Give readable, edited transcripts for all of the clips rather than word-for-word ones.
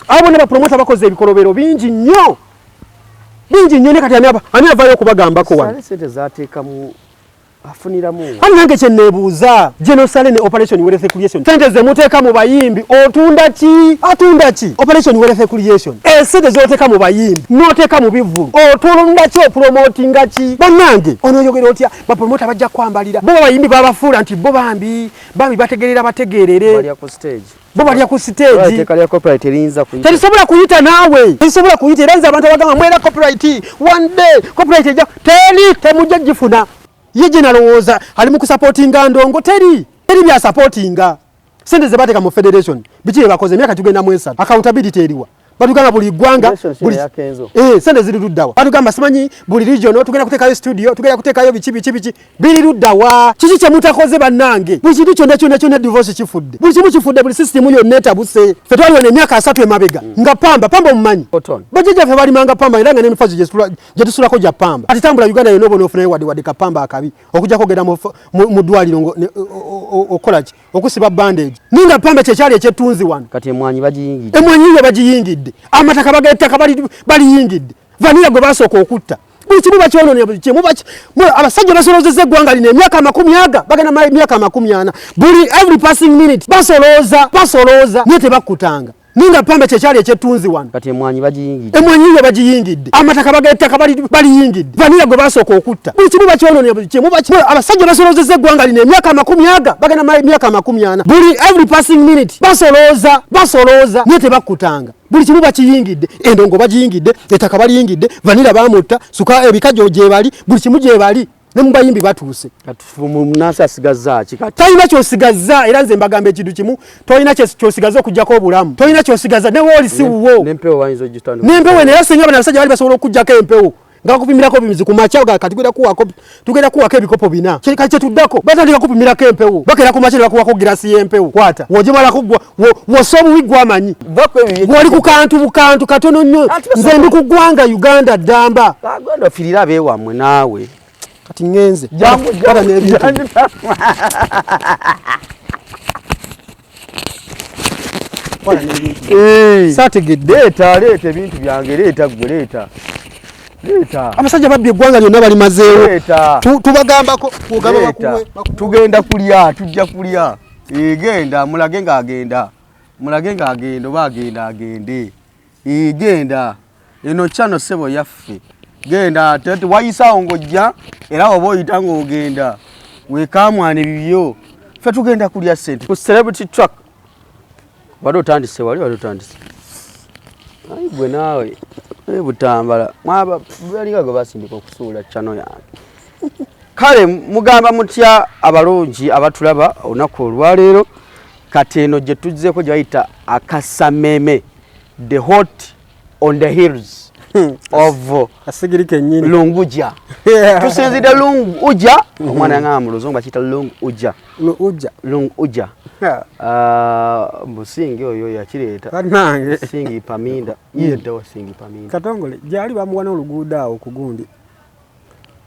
Abo bonna bapromota bakoze ebikolobero bingi nnyo, bingi nnyo. Ne kati ani avaayo okubagambako wano? Sente zateekamu afuniramu. Kale nange kye neebuuza, General Saleh ne Operation Wealth Creation, sente ze muteeka mu bayimbi otunda ki? Atunda ki? Operation Wealth Creation, esente z'oteeka mu bayimbi n'oteeka mu bivvulu otunda ki? Opromotinga ki? Bannange, onooyogera otya? Bapromota bajja kwambalira bo abayimbi babafuula nti bo bambi bambi bategerera bategeerere. Balya ku stage. Bo balya ku stage. Etteeka lya copyright eriyinza kuyita. Terisobola kuyita naawe, terisobola kuyita. Era nze abantu abagamba mwera copyright, one day copyright ejja, teri, temujja gifuna. Ye gye nalowooza ali mu kusapootinga ndongo, teri, teri byasapootinga. Sente ze bateeka mu federation, biki bye bakoze? Emyaka tugenda mu 3, accountability eriwa? Batugamba buli ggwanga Federation si eya Kenzo. Sente ziri luddawa? Batugamba simanyi buli region tugenda kuteekayo studio, tugenda kuteekayo biki biki biki, biri luddawa? Kiki kye mutakoze bannange? Buli kintu kyonna kyonna kyonna divorce kifudde, buli kimu kifudde, buli system yonna etabuse. Ffe twali wano emyaka 30 emabega nga pamba, pamba omumanyi? Cotton. Bajjajjaffe balimanga pamba, era nga n'emifazi gye tusulako gya pamba. Ati tambula Uganda yonna oba onoofunayo wadde wadde kapamba akabi, okujjako ogenda mu ddwaliro okola ki? Okusiba bandage. Ninga pamba kyekyali ekyettunzi wano. Kati emwanyi bagiyingidde. Emwanyi yo bagiyingidde, amataka ettaka baliyingidde, vanilla gwe basooka okutta, buli kimu bakyononera, buli kimu abasajja basolozezza eggwanga lino emyaka 40, bagenda emyaka 40, buli every passing minute basolooza, basolooza, naye tebakkutanga. Ninga pamba kyekyali ekyettunzi wano. Kati emwanyi bagiyingidde. Emwanyi yo bagiyingidde, amataka ettaka baliyingidde, vanilla gwe basooka okutta, buli kimu bakyononera, buli kimu abasajja basolozezza eggwanga lino emyaka 40, bagenda emyaka 40, buli every passing minute basolooza, basolooza, naye tebakkutanga. Buli kimu bakiyingidde, endongo bagiyingidde, ettaka baliyingidde, vanilla bamutta, suka ebikajjo gyebali, buli kimu gyebali, ne mu bayimbi batuuse. Kati munansi asigazza ki kati? Talina kyosigaza. Era nze mbagamba ekintu kimu, tolina kyosigaza okuggyako obulamu, tolina kyosigaza ne wooli si wuwo. N'empewo bayinza ogitandika. N'empewo eno, era singa bano abasajja bali basobola okuggyako empewo nga bakupimirako bimizi ku makya, ga kati tugenda kuwako ebikopo 4. Kati kyetuddako batandika kupimirako empewo, bakera ku makya ne bakuwako girasi y'empewo, kwata wogimala wossa obubi gwamanyi Vako ebyo. Gwoli ku kantu bukantu katono nnyo. Ati Nze ndi ku ggwanga Uganda ddamba. Agenda ofiirira abeewammwe naawe. Kati ŋŋenze. Jangu, Kwata n'ebintu. Jangu. Kwata n'ebintu. Saategedde. Leeta, leeta ebintu byange, leeta gwe, leeta. Leeta. Abasajja babbye eggwanga lyonna, balimazeewo. Leeta. Tubagambako ogamba Leeta. bakuwe bakuwe. Tugenda kulya, tujja kulya. Genda, mulage ng'agenda. Mulage ng'agenda oba agenda agende. Genda. Eno channel ssebo yaffe. Genda ate wayisaawo ng'ojja, era oba oyita ng'ogenda. Weekaamwana ebibyo. Ffe tugenda kulya ssente. Ku Celebrity Track. Wali otandise, wali wali otandise. Ayi gwe naawe, Butambala. Mwaba balinga gwe basindika okusuula channel yange. Kale mugamba mutya abalungi abatulaba olunaku olwaleero? Kati eno gye tuzzeeko gye bayita Akasameme, the hot on the hills of Asigiri kennyini. Lunguja. Tusinzidde Lunguja, omwana yangamba mu Luzungu bakiyita Lunguja. Ujja. Lunguja. Musingi oyo yakireeta. Bannange. Singi Paminda. Ye ddawa Singi Paminda. Katongole gyali bamuwa n'oluguudo awo ku gundi,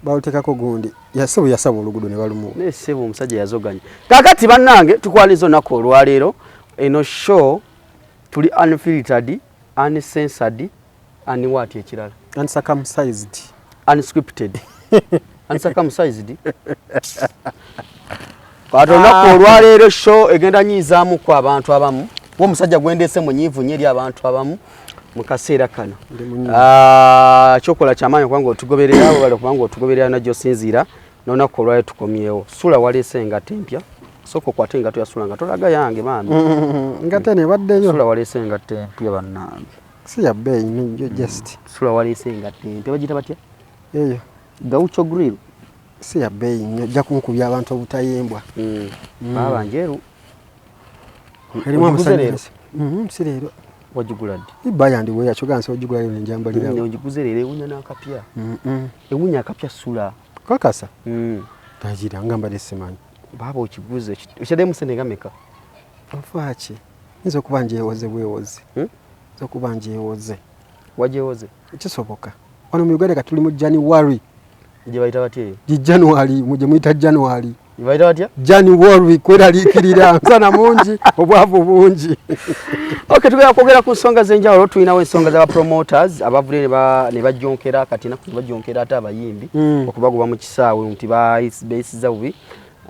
baluteekako gundi, yasaba yasaba oluguudo ne balumuwa. Naye ssebo omusajja yazoganya. Kaakati bannange tukwaniza olunaku olwaleero, eno show tuli unfiltered, uncensored, and what ekirala? Uncircumcised. Unscripted. Uncircumcised. Kati olunaku olwaleero show egenda nyiizaamuku abantu abamu. Wo omusajja gwendeese munyiivu nnyo eri abantu abamu mu kaseera kano. Ndi munyiivu. Kyokola kyamaanyi kubanga otugoberera, webale kubanga otugoberera na gy'osinziira. N'olunaku olwaleero tukomyewo. Sula waleese engatto empya. Sooka okwate engatto ya Sula nga tolaga yange bambi. Engatto eno ebaddeyo. Sula waleese engatto empya bannange. Si ya bbeeyi nnyo just. Sula waleese engatto empya, bagiyita batya? Eyo. Gaucho Grill. Si ya bbeeyi nnyo, ojja kunkubya abantu obutayimbwa. Baaba njeru. Erimu Ogiguze amasannyalaze. leero? Si leero. Wagigula ddi? Ibba yandi bwe yakyoga nsi ogigula leero njambalirawo. Ogiguze leero ewunya n'akapya. Ewunya akapya Sula. Kakasa? Tagira nga mbadde simanyi. Baaba okiguze, okyaddemu ssente nga mmeka? Ofaaki? Nza okuba njewoze bwewoze. Nza okuba njewoze. Wajewoze? Kisoboka. Wano mu Uganda kati tuli mu January. Gye bayita batya eyo? Gye January, mu gye muyita January. Bayita batya? Jani Warwick, kweraliikirira nsana mungi, obwavu bungi. Okay, tugenda kwogera ku nsonga z'enjawulo. Tulinawo ensonga z'aba promoters abavudde ne bajonkera kati enaku bajonkera ate abayimbi okubagoba mu kisaawe nti beeyisiza bubi.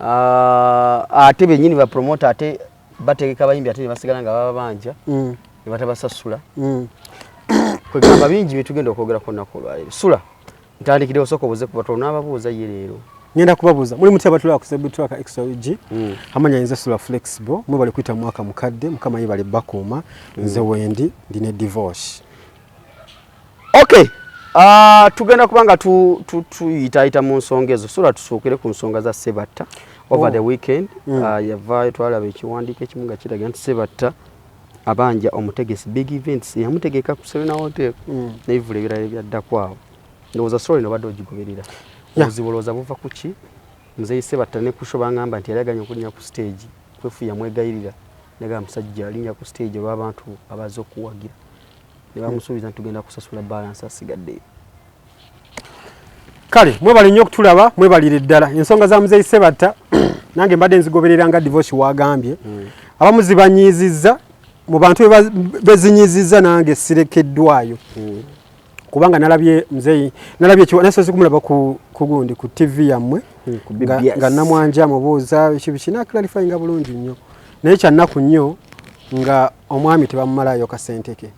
Ah, ate bennyini ba promoter ate bategeka abayimbi ate ne basigala nga bababanja ne batabasasula. Kwegamba bingi bye tugenda okwogerako olunaku olwaleero. Sula, ntandikire osooka obuuze ku batono n'ababuuza ye leero. Ngenda kubabuuza, muli mutya abatulaba ku Sebutwaka XOG? Amanya nze Sula Flexible. Mwebale kuyita mwaka mukadde, Mukama yebale bakuuma. Nze wendi ndi ne Divorce. Okay. Tugenda kuba nga tuyitaayita mu nsonga ezo. Sula, tusookere ku nsonga za Sebatta. Over the weekend yavaayo, twalaba ekiwandiiko ekimu nga kiraga nti Sebatta abanja omutegesi Big Events yamutegeka ku Serena Hotel n'ebivvulu ebirala ebyaddako awo. Ndowooza story eno obadde ogigoberera. Obuzibu olowooza buva ku ki? Muzeeyi Sebatta ne kusho bangamba nti yali aganye okulinnya ku stage. Kwefu yamwegayirira nagamba, musajja alinnya ku stage olw'abantu abazze okuwagira, ne bamusuubiza nti tugenda kusasula balance asigaddeyo. Kale mwebale nnyo okutulaba, mwebalire ddala. Ensonga za muzeeyi Sebatta nange mbadde nzigoberera nga Divorce wagambye. Abamu zibanyiizizza, mu bantu bezinyiizizza nange sirekeddwayo, kubanga nalabye muzeeyi, nalabye nasoose kumulaba ku gundi ku TV yammwe ku nga, BBS. Nga namwanja amubuuza biki biki, naclarifyinga bulungi nnyo, naye kyannaku nnyo nga omwami tebamumalayo kasente ke.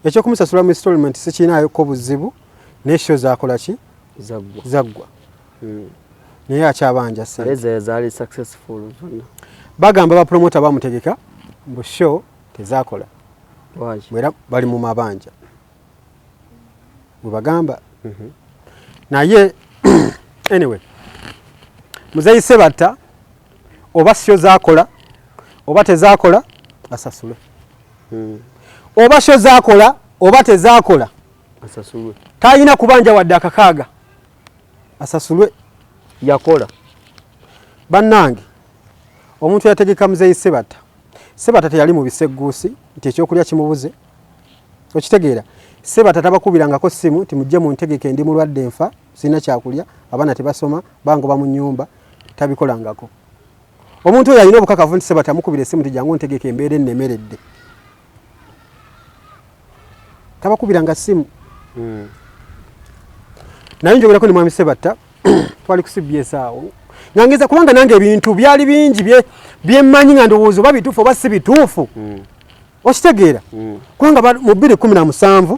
Ekyokumusasula mu installment sikiinaayoko buzibu, naye show zakola ki? Zaggwa. Zaggwa, naye akyabanja naye ssente. Zaali successful zonna. Bagamba bapromota bamutegeka mbu show tezakola. Lwaki? Era bali mu mabanja bwe bagamba. Naye anyway, muzeeyi Sebatta oba show zakola oba tezakola, asasule. Oba show zakola oba tezakola, asasulwe. Talina kubanja wadde akakaaga, asasulwe. Yakola. Bannange, omuntu yategeka muzeeyi Sebatta, Sebatta teyali mu bisegguusi nti ekyokulya kimubuze, okitegeera? Sebatta tabakubirangako ssimu nti mujje muntegeke, ndi mulwadde, nfa, sirina kyakulya, abaana tebasoma, bangoba mu nnyumba. Tabikolangako. Omuntu oyo alina obukakafu nti Sebatta amukubira essimu nti jangu ntegeke, embeera ennemeredde? Tabakubiranga ssimu. Naye njogerako ne mwami Sebatta, twali ku CBS awo, nga ngeza kubanga nange ebintu byali bingi byemmanyi nga ndowooza oba bituufu oba si bituufu, okitegeera? Kubanga mu 2017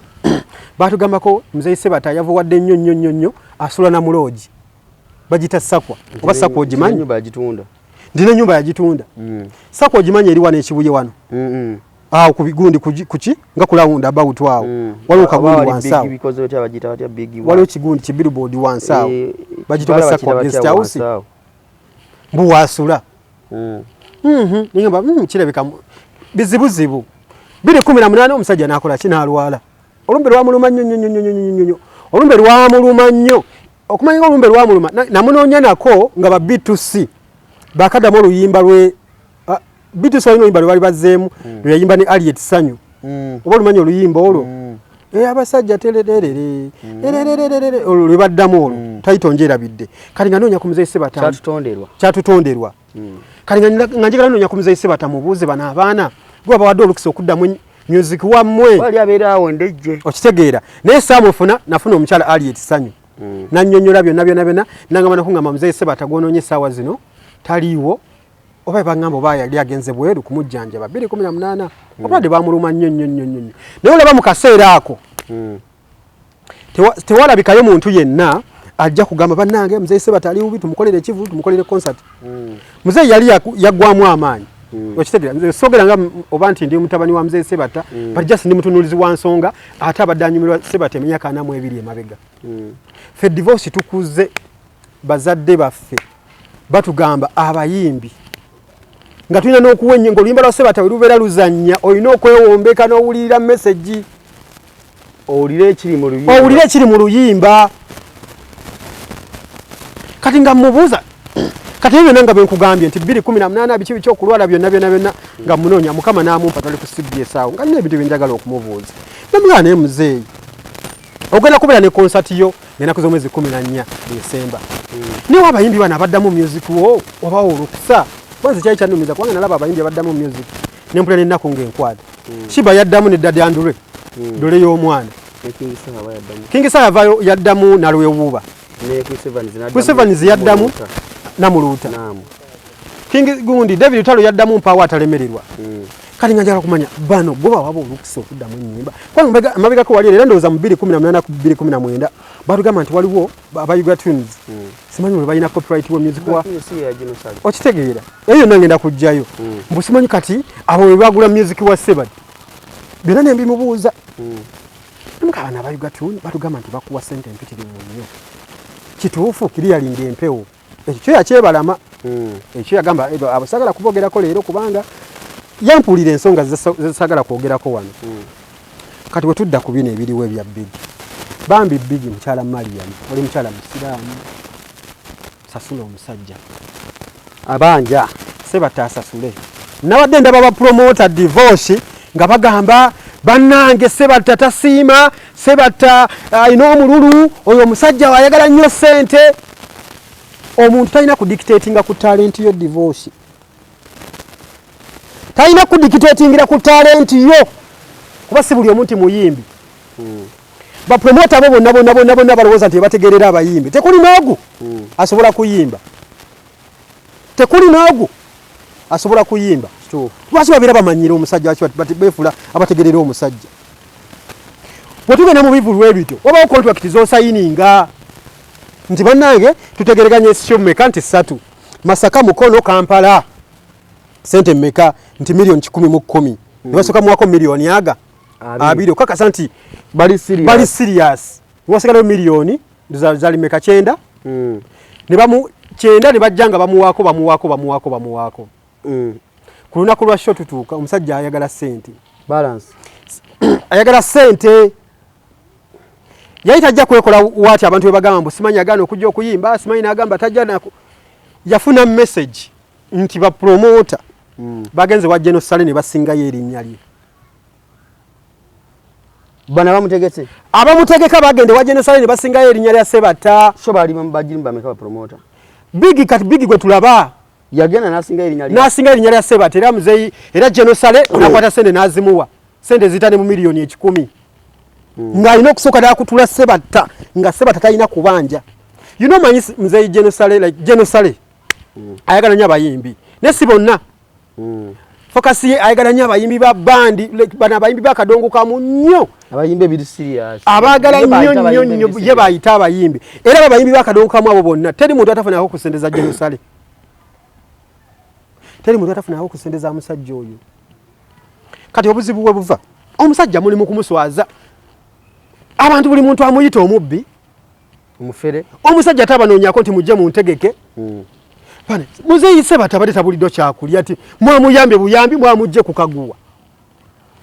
batugambako muzeeyi Sebatta yavuwadde nnyo nnyo nnyo nnyo, asula na muloogi bagita Sakwa oba Sakwa, ogimanyi? Enyumba yagitunda. Ndina ennyumba yagitunda. Sakwa ogimanyi? Eri wano ekibuye wano awo ku bigundi kuki nga ku round about awo, waliwo kagundi wansi awo. Bikoze batya, bagiyita batya big? Waliwo kigundi ki billboard wansi awo, bagita kibala Sakwa bakiyita guest batya house. Wansi awo? Mbu wasula. Ningamba kirabika bizibuzibu. 2018 omusajja n'akola ki? N'alwala. Olumbe lwamuluma nnyo nnyo nnyo nnyo nnyo nnyo nnyo. Olumbe lwamuluma nnyo. Okumanya nga olumbe lwamuluma, namunoonya nako nga ba B2C bakaddamu oluyimba lwe B2C, balina oluyimba lwe bali bazzeemu lwe yayimba ne Aliet Sanyu. Oba olumanyi oluyimba olwo? Abasajja tererere ererererere, olwo lwe baddamu olwo, tayito njerabidde. Kati nga noonya ku muzeeyi Sebata. Kyatutonderwa. Kyatutonderwa. Kati nga njagala noonya ku muzeeyi Sebata mubuuze, bano abaana gwe babawadde olukisa okuddamu music wammwe? Wali abeera awo ndejje. Okitegeera? Naye saamufuna, nafuna omukyala Aliet Sanyu, nannyonnyola byonna byonna byonna, nangamba nakungamba muzeeyi Sebata gwonoonye essaawa zino taliiwo, oba baŋŋamba oba yali agenze bweru kumujjanjaba. 2018 obulwadde bwamuluma nnyo nnyo nnyo nnyo nnyo, naye olaba mu kaseera ako tewalabikayo muntu yenna ajja kugamba, bannange, muzeeyi Sebata ali bubi, tumukolere ekivu, tumukolere concert. Muzeeyi yali yaggwamu amaanyi, okitegeera? Nze soogera nga oba nti ndi mutabani wa muzeeyi Sebata, but just ndi mutunuulizi wa nsonga ate abadde anyumirwa Sebata emyaka 42 emabega. Ffe Divorce tukuze bazadde baffe batugamba abayimbi nga tulina n'okuwa ennyo ng'oluyimba lwa Sebata we lubeera luzannya, olina okwewombeka n'owulirira message. Owulire ekiri mu luyimba. Owulire ekiri mu luyimba. Kati nga mubuuza, kati ebyo byonna nga bwenkugambye nti 2018 biki biki, okulwala byonna byonna byonna, nga munoonya, Mukama n'amumpa, twali ku CBS awo, nga nina ebintu byenjagala okumubuuza. Namugamba, naye muzeeyi, ogenda kubeera ne konsati yo Ngenaku z'omwezi 14 Desemba. Naye abayimbi bano abaddamu music wo oba olukusa, kwanza kyali kyannumiza kubanga nalaba abayimbi abaddamu music nempulira n'ennaku ng'enkwata. Sheebah yaddamu ne Daddy Andre, dole y'omwana. King Saha yavayo yaddamu nalwewuuba. Chris Evans yaddamu namuluuta. King gundi David Lutalo yaddamu mpaawo atalemererwa. Kati nga njagala kumanya bano bo bawaba olukusa okuddamu ennyimba, kubanga amabegako wali era ndowooza mu 2018 ku 2019 batugamba nti waliwo aba Uga Tunes, simanyi bwe balina copyright wa music wa, okitegeera? Eyo yonna ngenda kujjayo mbu simanyi kati abo bwe bagula music wa Sebatta, byonna ne mbimubuuza. Muka bano aba Uga Tunes batugamba nti bakuwa ssente empitirivu nnyo, kituufu? Kiriyalinga empewo ekyo kyo yakyebalama, ekyo yagamba abasagala kubogerako leero kubanga yampulira ensonga zesagala kwogerako wano. Kati bwe tudda ku bino ebiriwo ebya Biggie, bambi Biggie, mukyala Mariam, oli mukyala musiraamu, sasula omusajja. Abanja. Sebatta asasule. Nabadde ndaba ba promoter Divorce nga bagamba, bannange, Sebatta tasiima, Sebatta alina omululu, oyo omusajja ayagala nnyo ssente. Omuntu talina kudictatinga ku talent yo. Divorce talina kudictatingira ku talent yo, kuba si buli omu nti muyimbi. Bapromota abo bonna bonna bonna bonna balowooza nti bategerera abayimbi. Tekuli n'ogu asobola kuyimba, tekuli n'ogu asobola kuyimba. Lwaki babeera bamanyira omusajja? Lwaki befuula abategerera omusajja? Bwe tugenda mu bivulu ebityo, wabawo contract z'osayininga nti bannange tutegereganye show mmeka? Nti ssatu, Masaka, Mukono, Kampala. Sente mmeka? Nti miliyoni 110. Ne basooka muwako miliyoni aga 20 okakasa nti bali serious. Bali serious. Wasigalayo miliyoni zali meka? 90. Ne bamu 90 ne bajja nga bamuwaako, bamuwaako, bamuwaako, bamuwaako. Ku lunaku lwa show tutuuka, omusajja ayagala sente. Balance. Ayagala sente. Yali tajja kwekola waati. Abantu bwe bagamba mbu simanyi agaana okujja okuyimba, simanyi n'agamba tajja naku, yafuna message nti bapromota bagenze wa General Saleh ne basingayo erinnya lye. Bano bamutegese. Abamutegeka bagende wa General Saleh ne basingayo erinnya lya Sebatta. So bali bagiri bameka bapromota? Bigi kati Bigi gwe tulaba. Yagenda n'asinga erinnya lye. N'asinga erinnya lya Sebatta, era muzeeyi, era General Saleh nakwata sente n'azimuwa, sente ziyita ne mu miliyoni 100, ng'alina okusooka n'akutula Sebatta nga Sebatta talina kubanja. You know, manyi muzeeyi General Saleh, like General Saleh ayagala nnyo abayimbi, naye si bonna. Focus ye ayagala nnyo abayimbi ba bandi, like bano abayimbi bakadongo kamu nnyo. Abayimbi ebiri serious. Abaagala Ye nnyo bayita nnyo abayimbi nnyo. ebiri Ye bayita abayimbi, era babayimbi bakadongo kamu abo bonna, teri muntu atafunako ku ssente za General Saleh, teri muntu atafunako ku ssente za musajja oyo. Kati obuzibu bwe buva, omusajja mulimu kumuswaza abantu, buli muntu amuyita omubbi, omufere. Omusajja tabanoonyako nti mujje muntegeke. Bane, muzeeyi Sebatta abadde tabuliddwa kyakulya, ti mwamuyambye buyambi, mwamugje ku kaguwa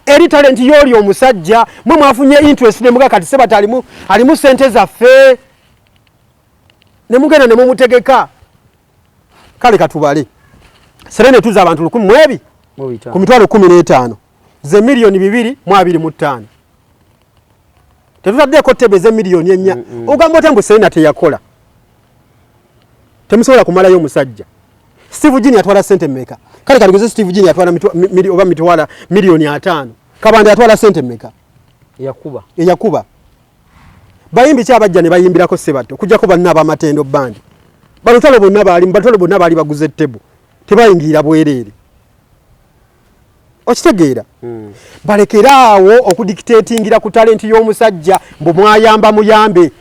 eri talent y'oli omusajja. Mwe mwafunye interest ne muga kati Sebatta alimu, alimu sente zaffe, ne mugenda ne mumutegeka. Kale katubale, Serena etuza abantu lukumi mu ebi mu bitaano. Ku 150,000 ze miliyoni 225. Tetutaddeko tebe ze miliyoni 4. Ogamba otya mbu Serena teyakola? Temusobola kumalayo omusajja. Steve Jean atwala sente mmeka? Kale katugeze Steve Jean atwala oba mitwala miliyoni 50. Kabanda atwala sente mmeka? Yakuba. Eyakuba bayimbi ki abajja ne bayimbirako Sebatta okujjako banna ab'amatendo bandi? Balutalo bonna baali, balutalo bonna baali baguze ettebo, tebayingirira bwereere. Okitegeera? Balekere awo okudictatingira ku talent y'omusajja mbu mwayamba muyambe.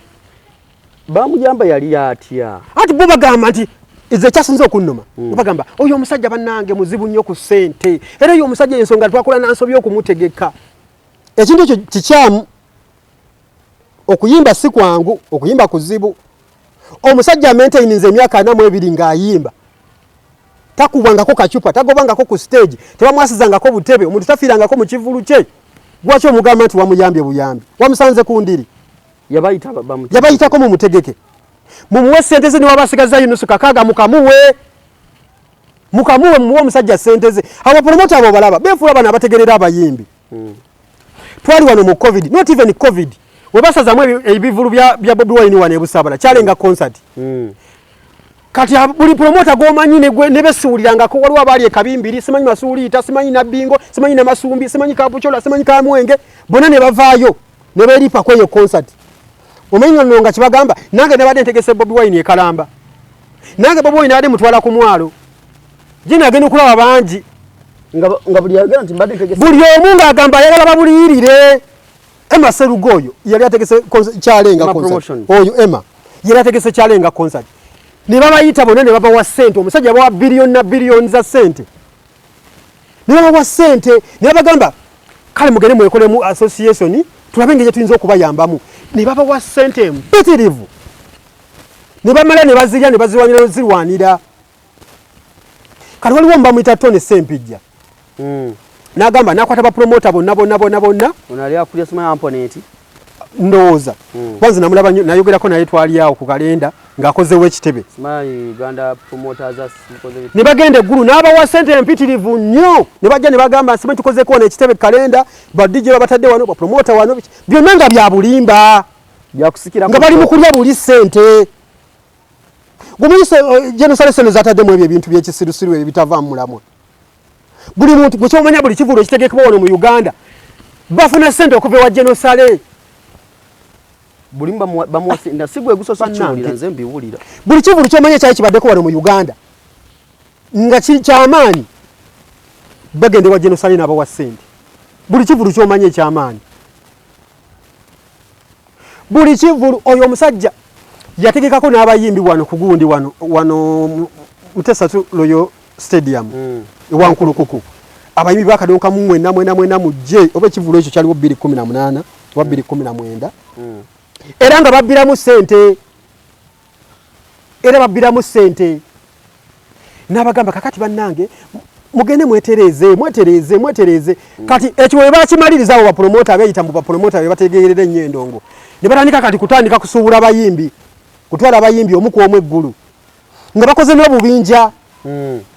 Bamuyamba yali atya? Anti bo bagamba nti ezo ekyasinze okunnuma, bagamba oyo omusajja bannange muzibu nnyo ku ssente, era oyo omusajja ensonga twakola nansobi okumutegeka. Ekintu ekyo kikyamu. Okuyimba si kwangu, okuyimba kuzibu. Omusajja amaintaininze emyaka 42 ng'ayimba, takubwangako kacupa, tagobangako ku stage, tebamwasizangako butebe, omuntu tafiirangako mu kivulu kye. Lwaki omugamba nti wamuyambye buyambi? Wamusanze ku ndiri. Yabayita bamutegeke. Yabayitako mumutegeke, mumuwe sente ze. Niwaba asigazayo nusu kakaaga, mukamuwe, mukamuwe, mumuwe omusajja sente ze. Abapromota abo balaba befuula bano abategerera abayimbi. Twali wano mu COVID, not even COVID. Webasazamu ebivulu bya Bobi Wine wano ebusabala kyalenga concert. Kati buli promota gwomanyi ne besuulirangako, waliwo abaali e Kabimbiri, simanyi Masuuliita, simanyi Nabbingo, simanyi Namasumbi, simanyi Kabuchola, simanyi Kamwenge, bonna ne bavaayo ne beeripa ku eyo concert. Omanyi nno nga kibagamba, nange nabadde ntegese Bobi Wine e Kalamba, nange Bobi Wine abadde mutwala ku mwalo, gye agenda okulaba bangi nga buli ayogera nti mbadde ntegese, buli omu ng'agamba ayagala babuliyirire. Emma Serugo oyo yali ategese Kyalenga concert, oyo Emma yali ategese Kyalenga concert, ne babayita bonna ne babawa ssente. Omusajja bawa biliyoni na biliyoni za ssente, ne babawa ssente ne babagamba kale mugende mwekolemu association tulabe engeri tuyinza okubayambamu. Ne babawa ssente mpitirivu, ne bamala ne bazirya ne bazirwanira zirwanira. Kati waliwo mbamuyita Tony Sempijja, n'agamba n'akwata bapromota bonna bonna bonna bonna. Ono ali akulya simanyi amponent. Ndowooza kwanza namulaba nnyo, nayogerako naye, twali awo ku kalenda ng'akozewo ekitebe. Simanyi Uganda Promoters Association. Ne bagenda eggulu n'abawa ssente empitirivu nnyo, ne bajja ne bagamba simanyi tukozeeko wano ekitebe ku kalenda, ba DJ babatadde wano, bapromota wano, byonna nga bya bulimba. Byakusikira. Nga bali mu kulya buli ssente. Gumuyise General sente zataddemu ebyo ebintu byekisirusiru ebyo bitava mu mulamwa. Buli muntu gwe kyomanya, buli kivulu ekitegekebwa wano mu Uganda bafuna ssente okuva ewa General Saleh. Buli bamuwa na si gwe gusoose kiwulira, nze mbiwulira. Buli kivulu kyomanya kyali kibaddeko wano mu Uganda nga kyamaanyi, bagenda ewa General Saleh n'abawa ssente. Buli kivulu kyomanya ekyamaanyi, buli kivulu, oyo omusajja yategekako n'abayimbi wano ku gundi wano wano Mutesa Royal Stadium, ewankulukuku, abayimbi bakadonkamu mwena mwena mwena mujje, oba ekivulu ekyo kyaliwo 2018 oba 2019, era nga babbiramu ssente, era babbiramu ssente. N'abagamba kakati bannange mugende mwetereeze mwetereeze mwetereeze. Kati ekyo bwe bakimaliriza, abo bapromota abeeyita mu bapromota be bategeerera ennyo endongo, ne batandika kati kutandika kusuubula bayimbi, kutwala abayimbi omu ku omu eggulu nga bakoze n'obubinja.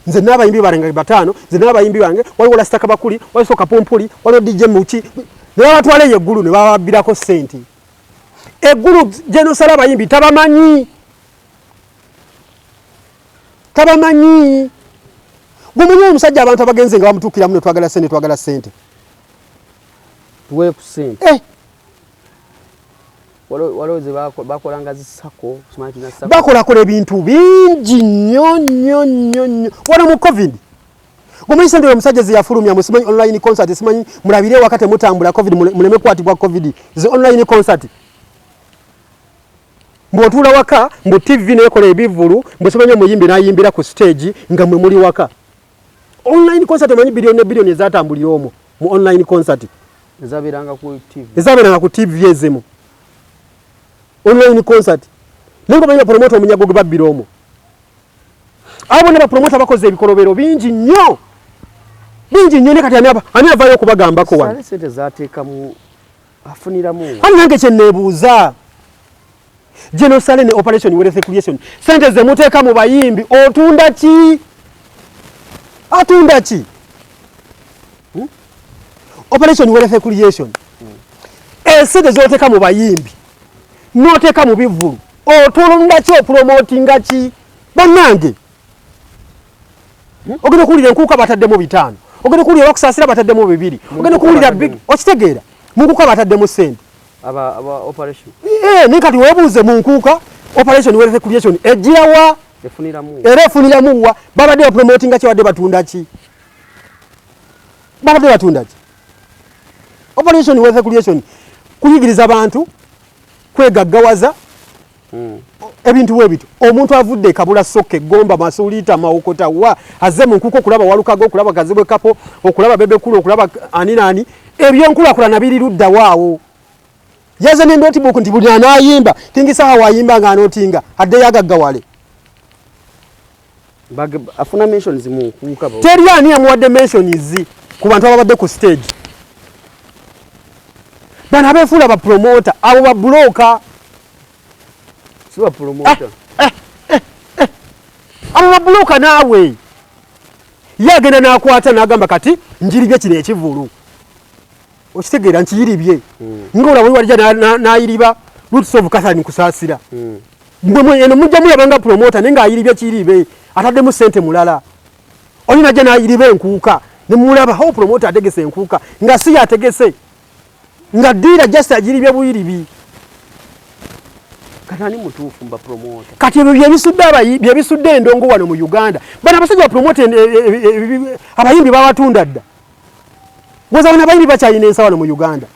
Nze n'abayimbi bange bataano, nze n'abayimbi bange, waliwo Lasita Kabakuli, waliwo Kapumpuli, waliwo DJ Muki, ne babatwala eyo eggulu ne bababbirako ssente. Eggulu General abayimbi tabamanyi, tabamanyi. Gumanyi omusajja abantu abagenze nga bamutuukiramu ne twagala ssente, twagala ssente. Tuwe ku ssente. Eh. Waliwo ze bakolanga zisako. Bakolakola ebintu bingi nnyo nnyo nnyo nnyo wano mu COVID. Gumanyi sente omusajja ze yafulumya mu simanyi online concert, simanyi mulabire ewaka temutambula COVID, muleme kukwatibwa COVID, ze online concert, mbw'otuula waka, mbu TV nekola ebivvulu, mbu simanyi omuyimbi n'ayimbira ku stage nga mwe muli waka. Online concert, omanyi biliyoni ne biliyoni ezatambulira omwo mu online concert? Ezabeeranga ku TV. Ezabeeranga ku TV ezimu, online concert. Naye nga omanyi bapromota omunyago gwe babbira omwo? Abo bonna bapromota bakoze ebikolobero bingi nnyo, bingi nnyo. Ne kati ani avaayo okubagambako wano? Sale sente zateekamu afuniramu. Kale nange kyeneebuuza, General Saleh ne Operation Wealth Creation, sente ze muteeka mu bayimbi otunda ki? Atunda ki? Hmm? Operation Wealth Creation, esente zoteeka mu bayimbi n'oteeka mu bivvulu otunda ki? Opromotinga ki? Bannange, ogenda okuwulira enkuuka bataddemu bitaano, ogenda okuwulira bakusaasira bataddemu bibiri, ogenda okuwulira big, okitegeera, mu nkuuka bataddemu sente. Aba aba operation. Eh, naye kati weebuuze, mu nkuuka Operation Wealth Creation ejjirawa? Efuniramu. Era efuniramu wa? Babadde bapromotinga ki? Babadde batunda ki? Babadde batunda ki? Operation Wealth Creation kuyigiriza bantu kwegaggawaza, ebintu bwe bityo. Omuntu avudde ekabula sokka, egomba, Masuliita, Mawokota, wa azze mu nkuuka okulaba Walukaga, okulaba Kazibwe Kapo, okulaba Bebekulu, okulaba ani naani. Ebyenkulakulana biri ludda waawo? Yaze ne notebook nti buli anaayimba, King Saha waayimba ng'anootinga addeyo agaggawale. Afuna mentions mu nkuuka. Teri ani yamuwadde mentions ku bantu ababadde ku stage. Bano abeefuula bapromota, abo babuloka. Si ba promoter. Abo babuloka. Naawe ye agenda n'akwata n'agamba kati njiribye kino ekivulu. Okitegeera nkiyiribye. Nga olaba oli walijja n'ayiriba Roots of Catherine Kusaasira. Mwe eno mujja mulaba nga promoter naye ng'ayiribye kiyiribe, ataddemu ssente mulala. Oli najja n'ayiriba enkuuka ne mulaba ho promoter ategese enkuuka nga si yategese, nga ddiira just agiribye buyiribi. Kati ani mutuufu mba promoter? Kati ebyo byebisudde abayi, byebisudde endongo wano mu Uganda. Bano abasajja ba promoter abayimbi babatunda dda. Woza bano abayimbi bakyalina ensa wano mu Uganda.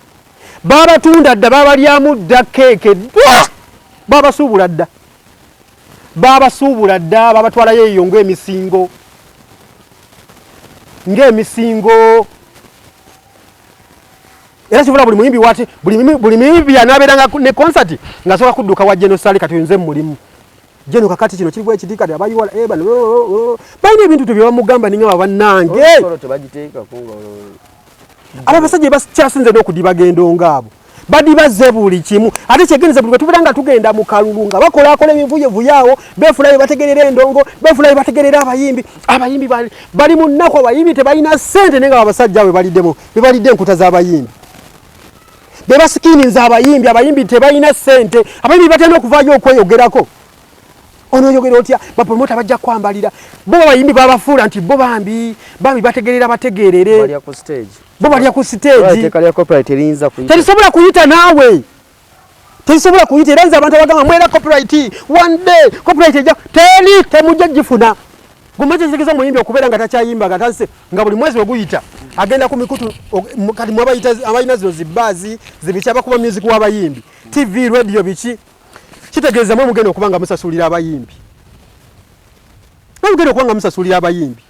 Babatunda dda, babalyamu dda keeke dda. Babasuubula dda. Babasuubula dda, babatwalayo eyo ng'emisingo. Ng'emisingo. Era kivula buli muyimbi wati, buli muyimbi anaabeeranga ne concert ng'asooka kudduka wa General Saleh, kati nze mulimu. General kakati kino kiri bwe kiti, kati abayiwala, bano, oh, oh, oh. Balina ebintu bye bamugamba ninga bannange. Olwo tebagiteekako nga olwo. Abo abasajja bakyasinze n'okudiba gendo ng'abo. Badibaze buli kimu. Ate kyegenze buli bwe tubeera nga tugenda mu kalulu nga bakolaakola emivuyovuyo awo, beefula bye bategerera endongo, beefula bye bategerera abayimbi. Abayimbi bali mu nnaku, abayimbi tebalina ssente, naye nga abasajja abo be balidde enkuta z'abayimbi. Be basikiininze abayimbi, abayimbi tebalina ssente, abayimbi batera okuvaayo okweyogerako. Onooyogera otya? Bapromota bajja kwambalira. Bo abayimbi babafuula nti bo bambi bategerera bategerere. Balya ku stage. Bo balya ku stage. Etteeka lya copyright teriyinza kuyita. Terisobola kuyita naawe. Terisobola kuyita. Era nze abantu abagamba mwera copyright one day copyright ejja teri, temujja gifuna. Guma kyekitegeza omuyimbi okubeera nga takyayimba, nga tase, nga buli mwezi oguyita agenda ku mikutu, kati mwe abalina zino zibaazi zibiki abakuba music w'abayimbi, TV, radio biki, kitegeeza mwe mugenda okuba nga musasulira abayimbi. Mwe mugenda okuba nga musasulira abayimbi.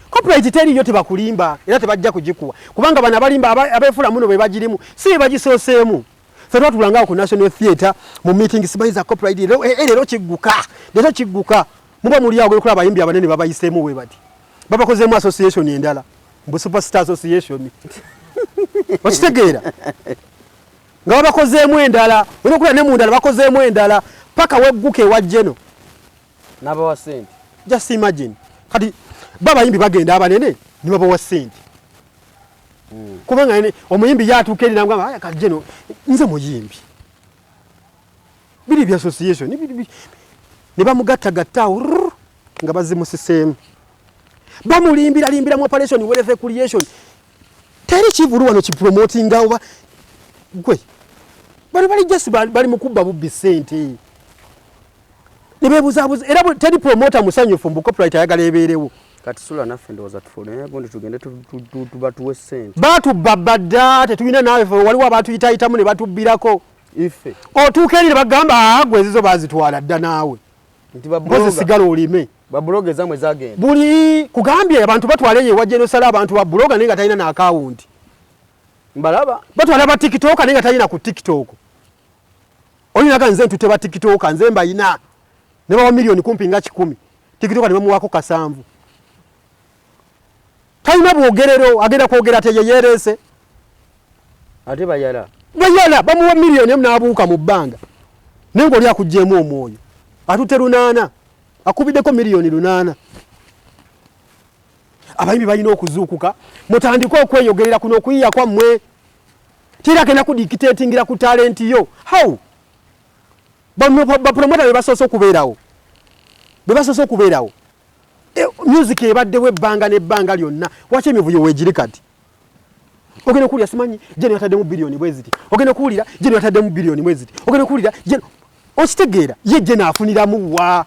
Copyright teriyo, tebakulimba era tebajja kugikuwa, kubanga bano abalimba abeefuula muno be bagirimu si be bagisooseemu. Ffe twatulanga awo ku National Theatre mu meeting simanyi za copyright, leero kigguka, leero kigguka. Muba muli awo okulaba abayimbi abanene babayiseemu bwe bati, babakozeemu association endala, mbu Superstar Association. Okitegeera nga babakozeemu endala, olina okulaba ne mu ndala bakozeemu endala paka wegguka ewa Geno n'abawa ssente. Just imagine, kati bo abayimbi bagenda abanene ne babawa ssente. Kubanga omuyimbi yatuuka eri n'amugamba, aya kati Geno nze muyimbi, biri bya association, ne bamugattagatta awo, rrrr, nga bazimusiseemu, bamulimbiralimbira mu operation wealth creation. Teri kivulu wano kipromotinga oba gwe bano bali just bali mu kubba bubbi ssente ne beebuzaabuza. Era teri promoter musanyufu mbu copyright ayagala ebeerewo. Kati sula naffe ndowooza tufune gundi tugende tubatuwe ssente. Baatubba badda, tetulina naawe, ffe waliwo abatuyitayitamu ne batubbirako. Ife. Otuuka eri ne bagamba, aa, gwe ezizo baazitwala dda naawe. Nti ba Mpozi blogger. sigala olime. Ba blogger ezammwe zagenda. Buli kugambye abantu batwala eyo ewa General Saleh abantu ba blogger naye nga talina na account. Mbalaba. Batwala ba TikTok naye nga talina ku TikTok. Oli naga nze ntutte ba TikTok nze mbayina. Ne bawa miliyoni kumpi nga 100. TikTok ne bamuwaako 7. Talina bwogerero, agenda kwogera ate ye yeereese. Ate bayala. Bayala bamuwa miliyoni emu n'abuuka mu bbanga. Naye ng'oli akuggyeemu omwoyo. Atutte 800. Akubiddeko miliyoni 800. Abayimbi balina okuzuukuka, mutandike okweyogerera kuno okuyiiya kwammwe. Teri agenda kudictatingira ku talenti yo. How? Bapromota be basoose okubeerawo. Be basoose okubeerawo. Music ebaddewo ebbanga n'ebbanga lyonna. Waki emivuyo weegiri kati? Ogenda okuwulira simanyi Jeno yataddemu biliyoni bwe ziti. Ogenda okuwulira Jeno yataddemu biliyoni bwe ziti. Ogenda okuwulira Jeno. Okitegeera ye Jeno afuniramu wa?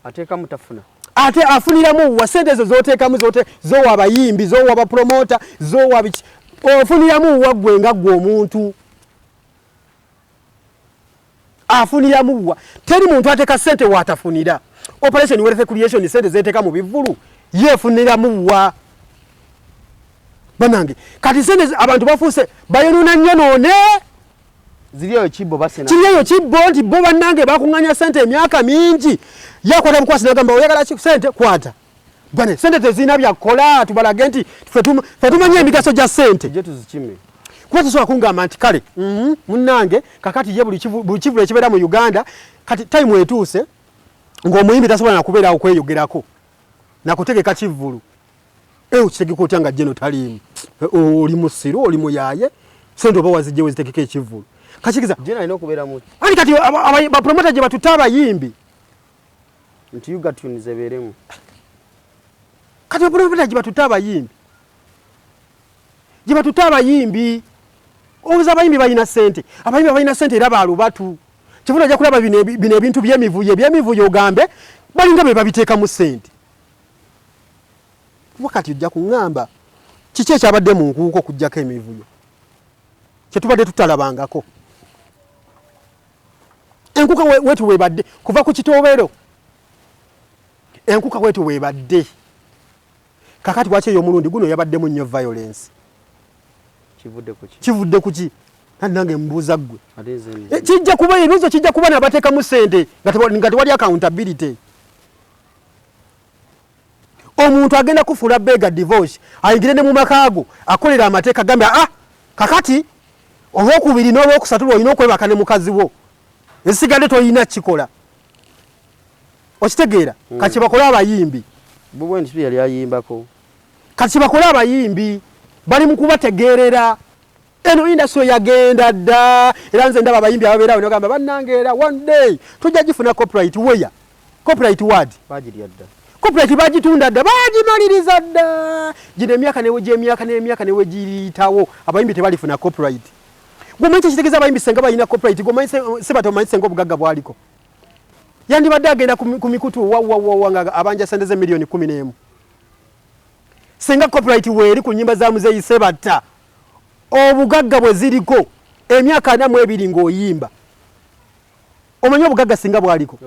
Ateekamu tafuna. Ate afuniramu wa? Ssente ezo z'oteekamu z'owa abayimbi, z'owa bapromota, z'owa biki? Ofuniramu wa ggwe nga ggwe omuntu? Afuniramu wa? Teri muntu ateeka ssente w'atafunira. Operation Wealth Creation ssente z'eteeka mu bivvulu yeefuniramu wa? Bannange, kati ssente abantu bafuuse bayonoona nnyo noone. Ziri eyo kibbo basena. Kiri eyo kibbo nti bo bannange bakuŋŋaanya ssente emyaka mingi. Yakwata bukwasi n'agamba oyagala ki ssente kwata. Bane ssente tezirina bya kukola, tubalage nti ffe tumanyi emigaso gya ssente. Tujje tuzikime. Kuba tosobola kungamba nti kale, munnange kakati ye buli kivulu ekibeera mu Uganda kati time etuuse ng'omuyimbi tasobola na kubeerawo kweyogerako na kutegeka kivvulu. Okitegeka otya nga Geno taliimu? Oli musiru, oli muyaaye, sente oba wazijje wezitegeka ekivvulu. Kakikiza Geno alina okubeera mu ani kati bapromota gye batutte abayimbi nti Uga Tunes ebeeremu. Kati bapromota gye batutte abayimbi, gye batutte abayimbi, obuza abayimbi balina sente, abayimbi balina sente era balubatu. Kivuna ajja kulaba bino ebintu by'emivuyo, eby'emivuyo ogambe balinga be babiteekamu sente. Wakati ojja kuŋŋamba kiki ekyabadde mu nkuuka okuggyako emivuyo kye tubadde tutalabangako. Enkuuka wetu webadde kuva ku kitobero, enkuuka wetu webadde. Kakati lwaki ey'omulundi guno yabaddemu nnyo violence? Kivudde ku ki? Nange mbuuza ggwe. Kijja kuba ebibuuzo kijja kuba nabateekamu ssente nga tewali accountability. Omuntu agenda kufuula bega divorce ayingire ne mu maka ago akolera amateeka gambe ah kakati olwokubiri n'olwokusatu lw'olina okwebaka ne mukazi wo, ezisigadde tolina kikola. Okitegeera? Kati bakole abayimbi. Bubwe nti yali ayimbako. Kati bakole abayimbi bali mu kubategeerera. Eno industry yagenda dda, era nze ndaba abayimbi ababeerawo ne bagamba bannange era one day tujja gifuna copyright. Where? Copyright word? Bagirya dda. Copyright bagitunda dda, bagimaliriza dda. Gino emyaka newe gy'emyaka n'emyaka newe giriyitawo abayimbi tebalifuna copyright. Gwe omanyi kyekitegeeza abayimbi senga balina copyright? Gwe omanyi Sebatta omanyi senga obugagga bwaliko? Yandibadde agenda ku mikutu wa, wa, wa, wa, nga abanja sente ze miliyoni 11. Senga copyright weeri ku nnyimba za Muzeeyi Sebatta, obugagga bwe ziriko emyaka 42 ng'oyimba, omanyi obugagga singa bwaliko?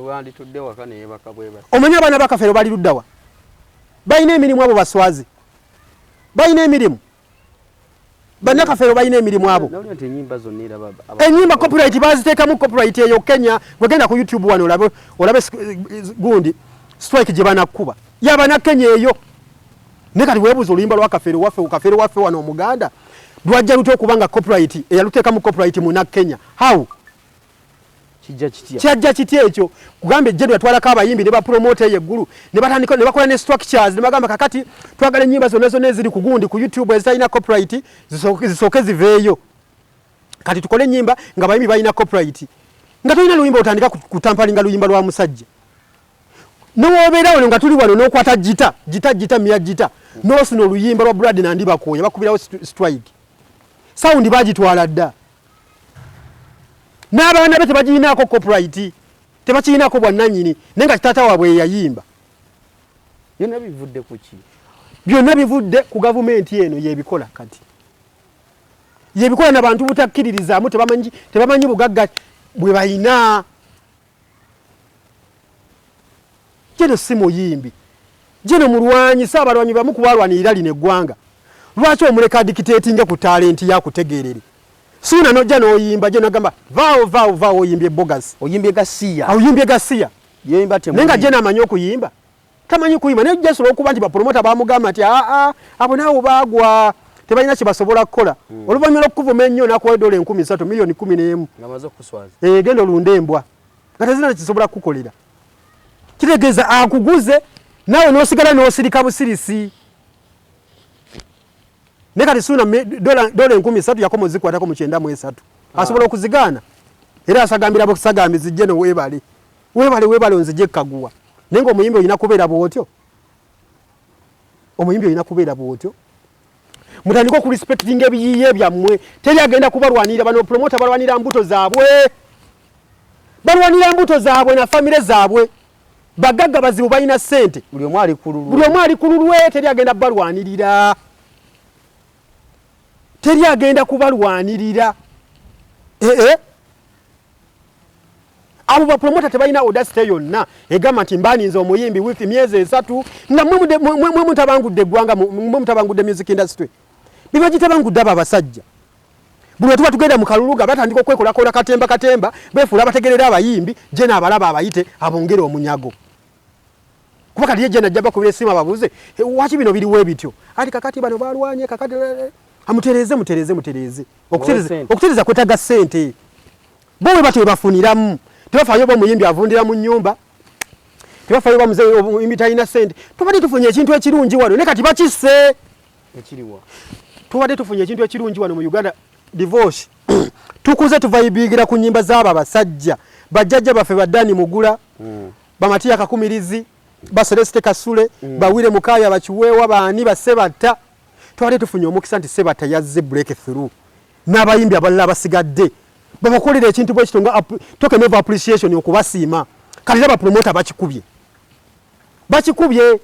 Omanyi abaana bakafeero bali luddawa? Balina emirimu abo baswazi, balina emirimu. Bannakafeero balina emirimu abo. Ennyimba copyright baziteekamu copyright eyo Kenya. Gwegenda ku YouTube wano olabe, olabe gundi strike gye banakkuba yabana Kenya eyo. Naye kati weebuuza oluyimba lwa Kafeero waffe, Kafeero waffe wano Omuganda lwajja lutya okuba nga copyright eyaluteekamu copyright muna Kenya? How? Kijja kitya? Kyajja kitya ekyo? Kugambye Jeno yatwalako abayimbi ne bapromote eyo eggulu ne batandika ne bakola ne structures ne bagamba kakati twagala ennyimba zonna zonna eziri ku gundi ku YouTube ezitalina copyright zisooke ziveeyo, kati tukole ennyimba nga abayimbi balina copyright. Nga tolina luyimba otandika kutampalinga luyimba lwa musajja newobeera wano nga tuli wano n'okwata gita gita gita mia gita n'osuna oluyimba lwa Brad Nandi Bakooya bakubirawo strike. Sound bagitwala dda n'abaana be tebagirinaako copyright, tebakirinako bwannannyini, naye nga kitaata waabwe yeyayimba. Byonna bivudde ku ki? Byonna bivudde ku gavumenti eno yebikola kati, yebikola nabantu butakkiririzaamu, tebamanyi bugagga bwe balina. Jeno si muyimbi, Jeno mulwanyi, si abalwanyi bamu kubalwanirira lino eggwanga. Lwaki omuleka adikiteetinge ku talenti yakutegeerere? Suuna nojja n'oyimba, Jeno agamba vaawo vaawo vaawo, oyimbye bogus, oyimbye gasiya, oyimbye gasiya. Naye nga Jeno amanyi okuyimba, tamanyi kuyimba. Naye just olwokuba nti bapromota bamugamba nti aa abo naawo baagwa tebalina kye basobola kukola. Oluvannyuma lw'okukuvuma ennyo n'akuwa dola 3000, miliyoni 11, genda olunde embwa nga tezirina kisobola kukukolera. Kitegeeza akuguze naawe n'osigala n'osirika busirisi. Naye kati Suuna dola 3000 yakoma ozikwatako mu 93, asobola okuzigaana era asagambira busagambizi Jeno weebale weebale weebale onzije ekkaguwa. Naye ng'omuyimbi olina kubeera bw'otyo, omuyimbi olina kubeera bw'otyo. Mutandike okurespectinga ebiyiiye byammwe. Teri agenda kubalwanirira. Bano promota balwanira mbuto zaabwe, balwanira mbuto zaabwe na famire zaabwe. Bagagga bazibu, balina ssente, buli omu ali ku lulwe, buli omu ali ku lulwe. Teri agenda kubalwanirira, teri agenda kubalwanirira. Ee, abo bapromota tebalina audacity yonna egamba nti mbaninze omuyimbi with emyezi 3 nga mwe mutabangudde eggwanga, mwe mutabangudde music industry. Bibagitabangudde abo abasajja. Buli lwe tuba tugenda mu kalulu nga batandika okwekolakola katemba katemba, beefuula abategerera abayimbi. Jena abalaba abayite abongere omunyago, kuba kati ye Jena ajja bakubira essimu ababuuze waki bino biriwo ebityo. Ati kakati bano balwanye, kakati amutereeze mutereeze mutereeze. Okutereeza kwetaaga ssente. Bo bwe batyo bafuniramu, tebafaayo oba omuyimbi avundira mu nnyumba. Tebafayo bamuzeeyi omuyimbi talina ssente. Tubadde tufunye ekintu ekirungi wano naye kati bakisse. Ekiriwa? Tubadde tufunye ekintu ekirungi wano mu Uganda, divorce. Tukuze tuvayibiigira ku nnyimba z'abo abasajja bajjajja baffe ba Dani Mugula, Bamatiya Kakumirizi, ba Celeste Kasule, Bawire Mukaya, Bakiweewa, baani ba Sebatta. Twali tufunye omukisa nti Sebatta yazze break through n'abayimbi abalala abasigadde babakolera ekintu bwe kityo nga token of appreciation, okubasiima. Kati era bapromota bakikubye, bakikubye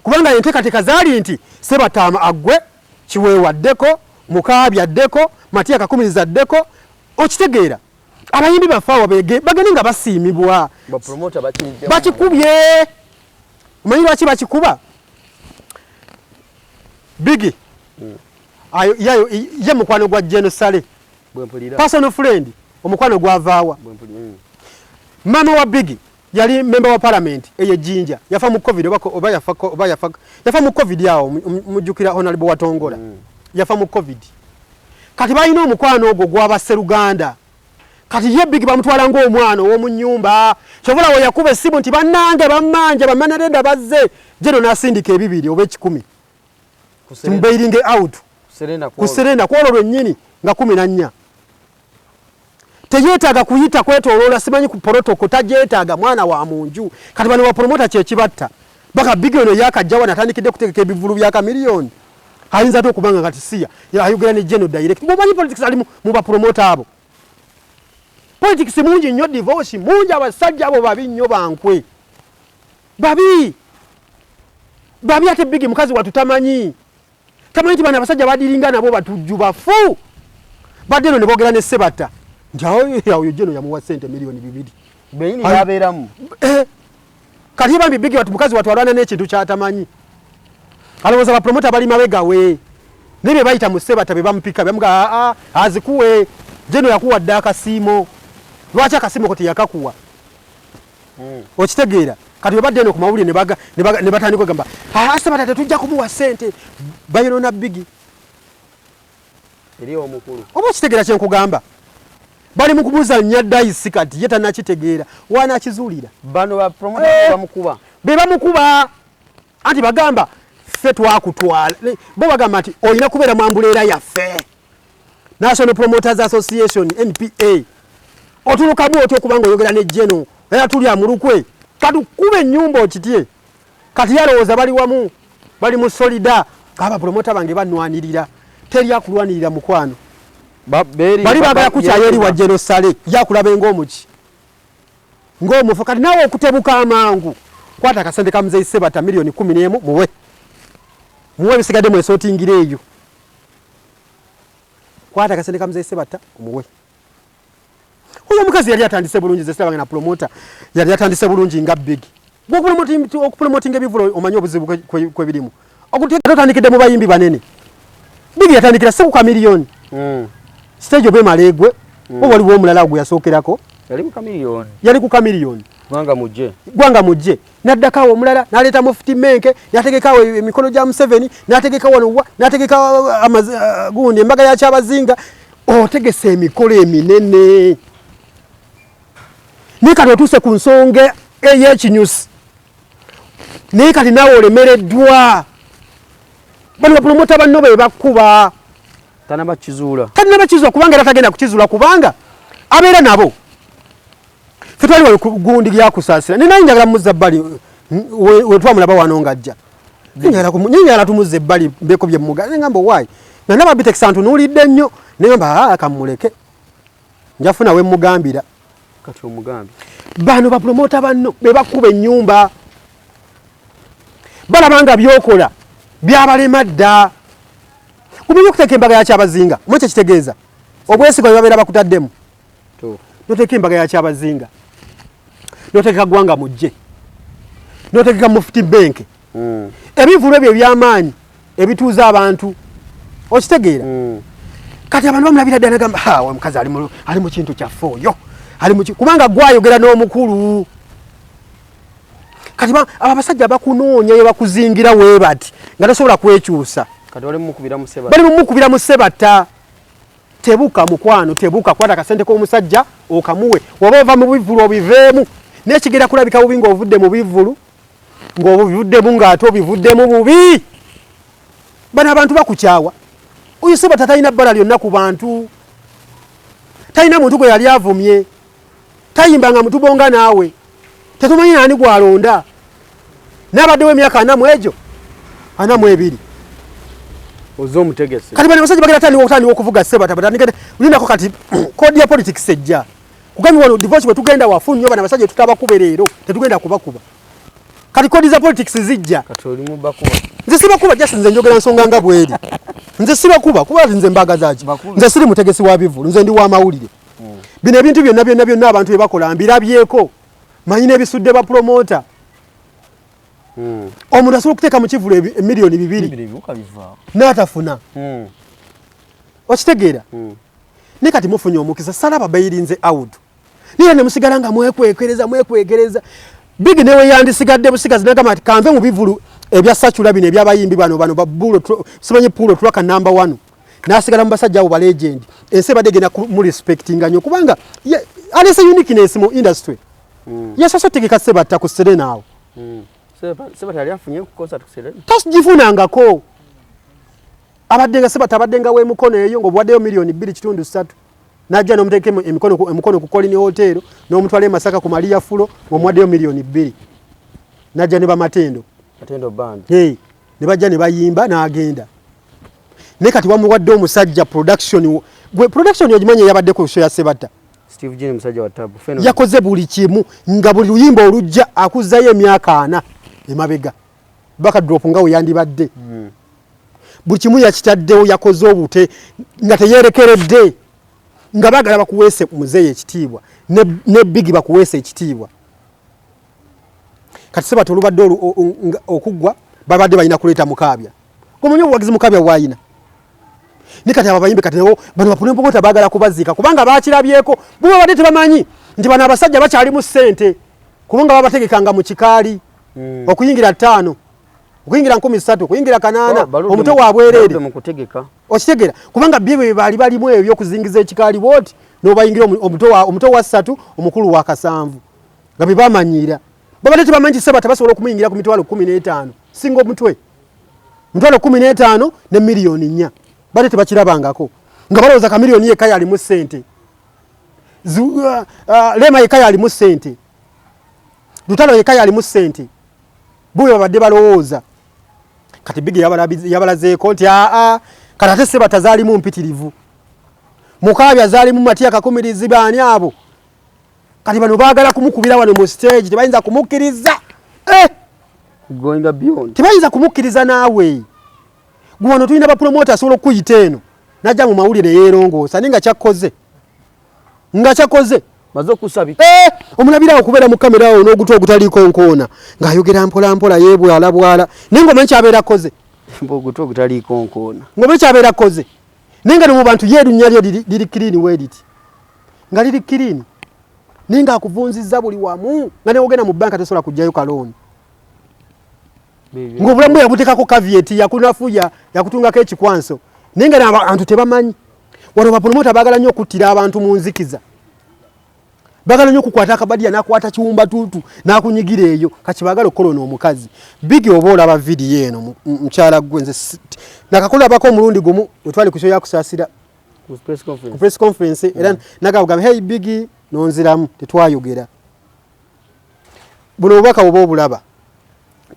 kubanga enteekateeka zaali nti Sebatta aggwe, Kiweewa addeko, Mukaabi addeko, Matiya Kakumirizi addeko. Okitegeera, abayimbi baffe awo bagende nga basiimibwa. Bapromota bakirijjamu. Bakikubye. Omanyi lwaki bakikuba? Bigi ayo yayo ye mukwano gwa General Saleh, Bwe mpulira. Personal friend, omukwano gwavaawa? Bwe mpulira. Maama wa Bigi yali member wa parliament eyo Jinja, yafa mu COVID oba yafa mu COVID awo. Mujjukira Honorable Watongola? Yafa mu COVID. Kati balina omukwano ogwo gw'abaseruganda. Kati ye Bigi bamutwala ng'omwana ow'omu nnyumba. Kyovula we yakuba essimu nti bannange bammanja bamanarenda bazze, General n'asindika 200 oba 100 Ku Serena. Timubailinge out. Ku Serena. Ku Serena kwolwo lwennyini nga 14. Teyeetaaga kuyita kwetooloola simanyi ku protocol, tagyetaaga, mwana wa munju. Kati bano bapromota kyekibatta baka Bigi ono yakajja wano atandikidde kutegeka ebivulu bya Kamiliyoni, ayinza ate okuba nga kati siya ayogera ne General direct. Mumanyi politics ali mu bapromota abo, politics mungi nnyo, divorce mungi. Abasajja abo babi nnyo, bankwe, babi babi. Ate Bigi mukazi watu tamanyi, tamanyi nti bano abasajja badiringa nabo batujju bafu. Badde eno ne boogera ne Sebatta nti awo oyo General yamuwa sente 2 miliyoni. Benyini yabeeramu. Eh, kati bambi Bigi watu mukazi watu alwana n'ekintu kyatamanyi, alowooza bapromota bali mabega we, naye bye bayita mu Sebatta be bamupika bamuga aa azikuwe. General yakuwa dde akasiimo, lwaki akasiimo ko teyakakuwa? Okitegeera? Kati bwe badde eno ku mawulire ne batandika okugamba, "Ah, Sebatta tetujja kumuwa ssente," bayonoona Bigi. Eri omukulu. Oba okitegeera kyenkugamba? Bali mu kumuzannya dice. Kati ye tannakitegeera, wanakizuulira. Bano bapromota Eh. bamukuba. Be bamukuba, anti bagamba ffe twakutwala. Bo bagamba nti olina kubeera mu umbrella yaffe, National Promoters Association, NPA. Otulukamu otya okuba nga oyogera ne General era tulya mu lukwe katukuba ennyumba okitye? Kati yalowooza bali wamu, bali mu solida, abapromota bange banwanirira. Teri akulwanirira, mukwano. Bali bagala kukyaya eri wa General Saleh, yakulabe ng'omuki, ng'omufu. Kati naawe okutebuka amangu, kwata akasente ka muzeyi Sebata 11 miliyoni, muwe muwe, ebisigadde mwesootingira eyo. Kwata akasente ka muzeyi Sebata omuwe. Oyo omukazi yali atandise bulungi, ze sirabanga na promoter yali atandise bulungi nga Big. Okupromotinga ebivulu, omanyi obuzibu kwe birimu. Otandikidde mu bayimbi banene. Big yatandikira si ku Kamiliyoni stage oba emala egwe, oba waliwo omulala gwe yasookerako? Yali mu Kamiliyoni. Yali ku Kamiliyoni. Gwanga mujje. Gwanga mujje, naddako awo omulala n'aleeta Mufti Menke, n'ategekawo emikono gya Museveni, n'ategeka wano wa, n'ategeka gundi embaga ya Kyabazinga. Otegese emikolo eminene, naye kati otuuse ku nsonga ey'ekinyusi, naye kati naawe olemereddwa. Bano bapulomota banno be bakkuba. Tanaba kizuula. Talina kizuula, kubanga era tagenda kukizuula, kubanga abeera nabo. Fe twali wali ku gundi lyakusaasira, ninaye njagala muzza bbali. Wetwamulaba wano ng'ajja, njagala tumuzza ebbali mbeeko bye mmuga. Nengamba owaayi nga ndaba Bitekisa ntunuulidde nnyo, nengamba aa kamuleke, njafuna we mmugambira. Kati omugambi? Bano bapulomota banno be bakuba ennyumba, balaba nga byokola byabalema dda. Kumanya okuteeka embaga ya Kyabazinga, omanyi kyekitegeeza? Obwesigwa bwe babeera bakutaddemu. Noteeka embaga ya Kyabazinga, noteeka Gwanga Mujje, noteeka Mufti Benke, ebivulu ebyo ebyamaanyi ebituuza abantu, okitegeera? Kati abantu bamulabira ddala, nagamba, "Ha, oyo omukazi ali mu kintu kyaffe, oyo ali mu kubanga gwayogera n'omukulu." Kati abo abasajja bakunoonya ye bakuzingira weebati nga tosobola kwekyusa. Kati bali mumukubira mu Seba. Bali mumukubira mu Sebata. Tebuka mukwano, tebuka, kwata akasente k'omusajja okamuwe. Waba ova mu bivulu obiveemu, Naye kigenda kulabika bubi ng'ovudde mu bivvulu, ng'obivuddemu ng'ate obivuddemu bubi. Bano abantu bakukyawa. Oyo Sebatta talina bbala lyonna ku bantu, talina muntu gwe yali avumye, tayimbanga mutubonga naawe, tetumanyi nani gwalonda. N'abaddewo emyaka 42 42. Oze omutegese. Kati bano abasajja bagenda tandika okutandika okuvuga Sebatta, batandike linako kati code ya politics ejja. Kugambye wano divorce bwe tugenda wafu nnyo, bano abasajja tutabakube leero, tetugenda kubakuba. Kati code za politics zijja. Kati oli mu bakuba. Nze sibakuba, just nze njogera nsonga nga bweri. Nze sibakuba kuba nze mbaagaza ki? Nze siri mutegesi wa bivvulu, nze ndi wa mawulire. Bino ebintu byonna byonna byonna abantu bye bakola mbirabyeko. Manyi n'ebisudde ba promoter. Omuntu asobola okuteeka mu kivvulu emiliyoni 2 n'atafuna. Okitegeera? Naye kati mufunye omukisa, salaba bayirinze out. Naye ne musigala nga mwekwekereza, mwekwekereza. Big newe yandisigadde busigazi n'agamba nti kanve mu bivvulu ebya Sacula bino eby'abayimbi bano bano ba Bulo, simanyi Pulo Truck number 1. N'asigala mu basajja abo ba legend. Ensi ebadde egenda mu respectinga nnyo kubanga alese uniqueness mu industry. Yasoose otegeka Sebatta ku Serena awo. Sebatta yali afunye ku concert ku Serena? Tagifunangako. Abadde nga Sebatta abadde nga w'emukono eyo ng'obuwaddeyo miliyoni 2.3. N'ajja n'omuteeka emikono ku Colin Hotel, n'omutwala e Masaka ku Maria Fulo, ng'omuwaddeyo miliyoni 2. N'ajja ne Bamatendo. Matendo band. Hey, ne bajja ne bayimba n'agenda. Naye kati wamuwadde omusajja production, gwe production ogimanyi eyabadde ku show ya Sebatta. Steve Jean musajja wa tabu. Feno. Yakoze buli kimu nga buli luyimba olujja akuzzayo emyaka 40 emabega. Backdrop nga we yandibadde. Buli kimu yakitaddewo, yakoze obute nga teyeerekeredde. Nga baagala bakuweese muzeeyi ekitiibwa, ne Big bakuweese ekitiibwa. Kati Sebatta olubadde okuggwa babadde balina kuleeta Mukaabya. Omanyi obuwagizi Mukaabya bw'alina. Ne kati abo abayimbi kati nabo bano bapulempokoota baagala kubaziika kubanga baakirabyeko. Bo babadde tebamanyi nti bano abasajja bakyalimu ssente kubanga babategekanga mu kikaali. Okuyingira 5, okuyingira 3,000, okuyingira 800, omuto wa bwereere. Baludde mu kutegeka. Okitegeera? Kubanga bye bye baali balimu ebyo by'okuzingiza ekikaali bw'oti n'obayingira omuto wa 3, omukulu wa 7. Nga bye bamanyiira. Babadde tebamanyi nti Sebatta basobola okumuyingira ku mitwalo 15. Singa omutwe. Mitwalo 15 ne miliyoni 4. Badde tebakirabangako. Nga balowooza ka miliyoni yekka yalimu ssente. Rema yekka yalimu ssente. Lutalo yekka yalimu ssente. Bo bwe babadde balowooza. Kati Big yabalazeeko nti aa, kati ate Sebatta zaalimu mpitirivu. Mukaabya zaalimu Matia Kakumirizi baani abo. Kati bano baagala kumukubira wano mu stage, tebayinza kumukkiriza. Going beyond. Tebayinza kumukkiriza naawe. Gwe wano tulina ba promoter asobola okukuyita eno. N'ajja mu mawulire yeerongoosa, naye nga kyakkoze. Nga kyakkoze. Maze okusabika. Omulabira okubeera mu kamera awo n'ogutu ogutaliiko nkoona, ng'ayogera mpola mpola yeebwalabwala. Naye ng'omanyi ky'abeera akoze. Mbu ogutu ogutaliiko nkoona. Ng'omanyi ky'abeera akoze. Naye nga ne mu bantu ye erinnya lye liri clean weeriti. Nga liri clean. Naye ng'akuvunzizza buli wamu. Nga ne w'ogenda mu bbanka tosobola kuggyayo kalooni. Ng'obulamu bwe yabuteekako caveat, yakunafuya, yakutungako ekikwanso. Naye nga abantu tebamanyi. Wano bapromota baagala nnyo okuttira abantu mu nzikiza. Baagala nnyo okukwata akabadiya n'akwata kiwumbatuutu n'akunyigira eyo. Kati baagala okukola ono omukazi. Big oba olaba vidiyo eno mukyala gwe nze nakakulabako omulundi gumu we twali ku show ya Kusaasira. Ku press conference. Ku press conference, era nagamba, hey Big, nonziramu, tetwayogera. Buno obubaka bw'oba obulaba,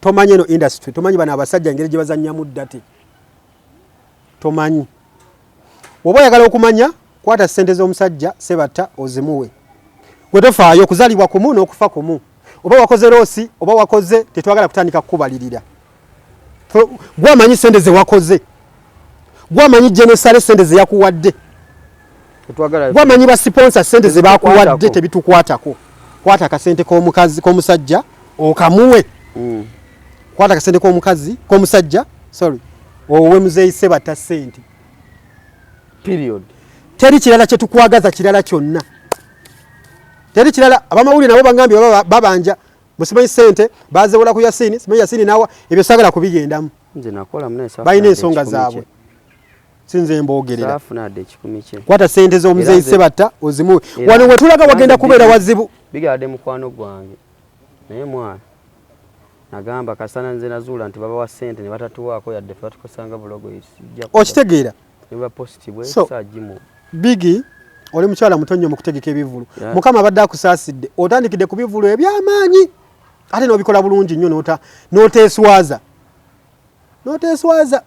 tomanyi eno industry, tomanyi bano abasajja engeri gye bazannyamu ddate. Tomanyi. Bw'oba oyagala okumanya, kwata ssente z'omusajja Sebatta ozimuwe. Gwe tofaayo okuzaalibwa kumu n'okufa kumu. Oba wakoze loosi, oba wakoze, tetwagala kutandika kukubalirira. Gwe amanyi ssente ze wakoze. Gwe amanyi General Saleh ssente ze yakuwadde. Tetwagala Gwe amanyi ba sponsor ssente ze bakuwadde, Tebitukwatako. tebitukwatako. Kwata akasente k'omukazi, k'omusajja okamuwe. Kwata akasente k'omukazi, k'omusajja, sorry, owe muzeeyi Sebatta ssente. Period. Teri kirala kye tukwagaza kirala kyonna. Teri kirala. Abamawulire nabo bangambye babanja. Musimanyi ssente bazewola ku Yasini, simanyi Yasini nawa, ebyo saagala kubigendamu. Nze nakola muna esafu Balina nadde ensonga ekikumi zaabwe. kye. Sinze mboogerera. Saafu nadde ekikumi kye. Kwata ssente z'omuzeeyi Era nze Sebatta ozimuwe. Era Wano we tulaga era wagenda nze kubeera Big wazibu. Biggie abadde mukwano gwange, naye mwana nagamba kasana nze nazuula nti babawa ssente ne batatuwaako yadde, fe batukosanga bulogo. Okitegeera? Ne baposti bwe saagimu. Biggie, oli mukyala muto nnyo mu kutegeka ebivulu. Mukama abadde akusaasidde, otandikidde ku bivulu ebyamaanyi ate n'obikola bulungi nnyo, n'oteeswaza, n'oteeswaza.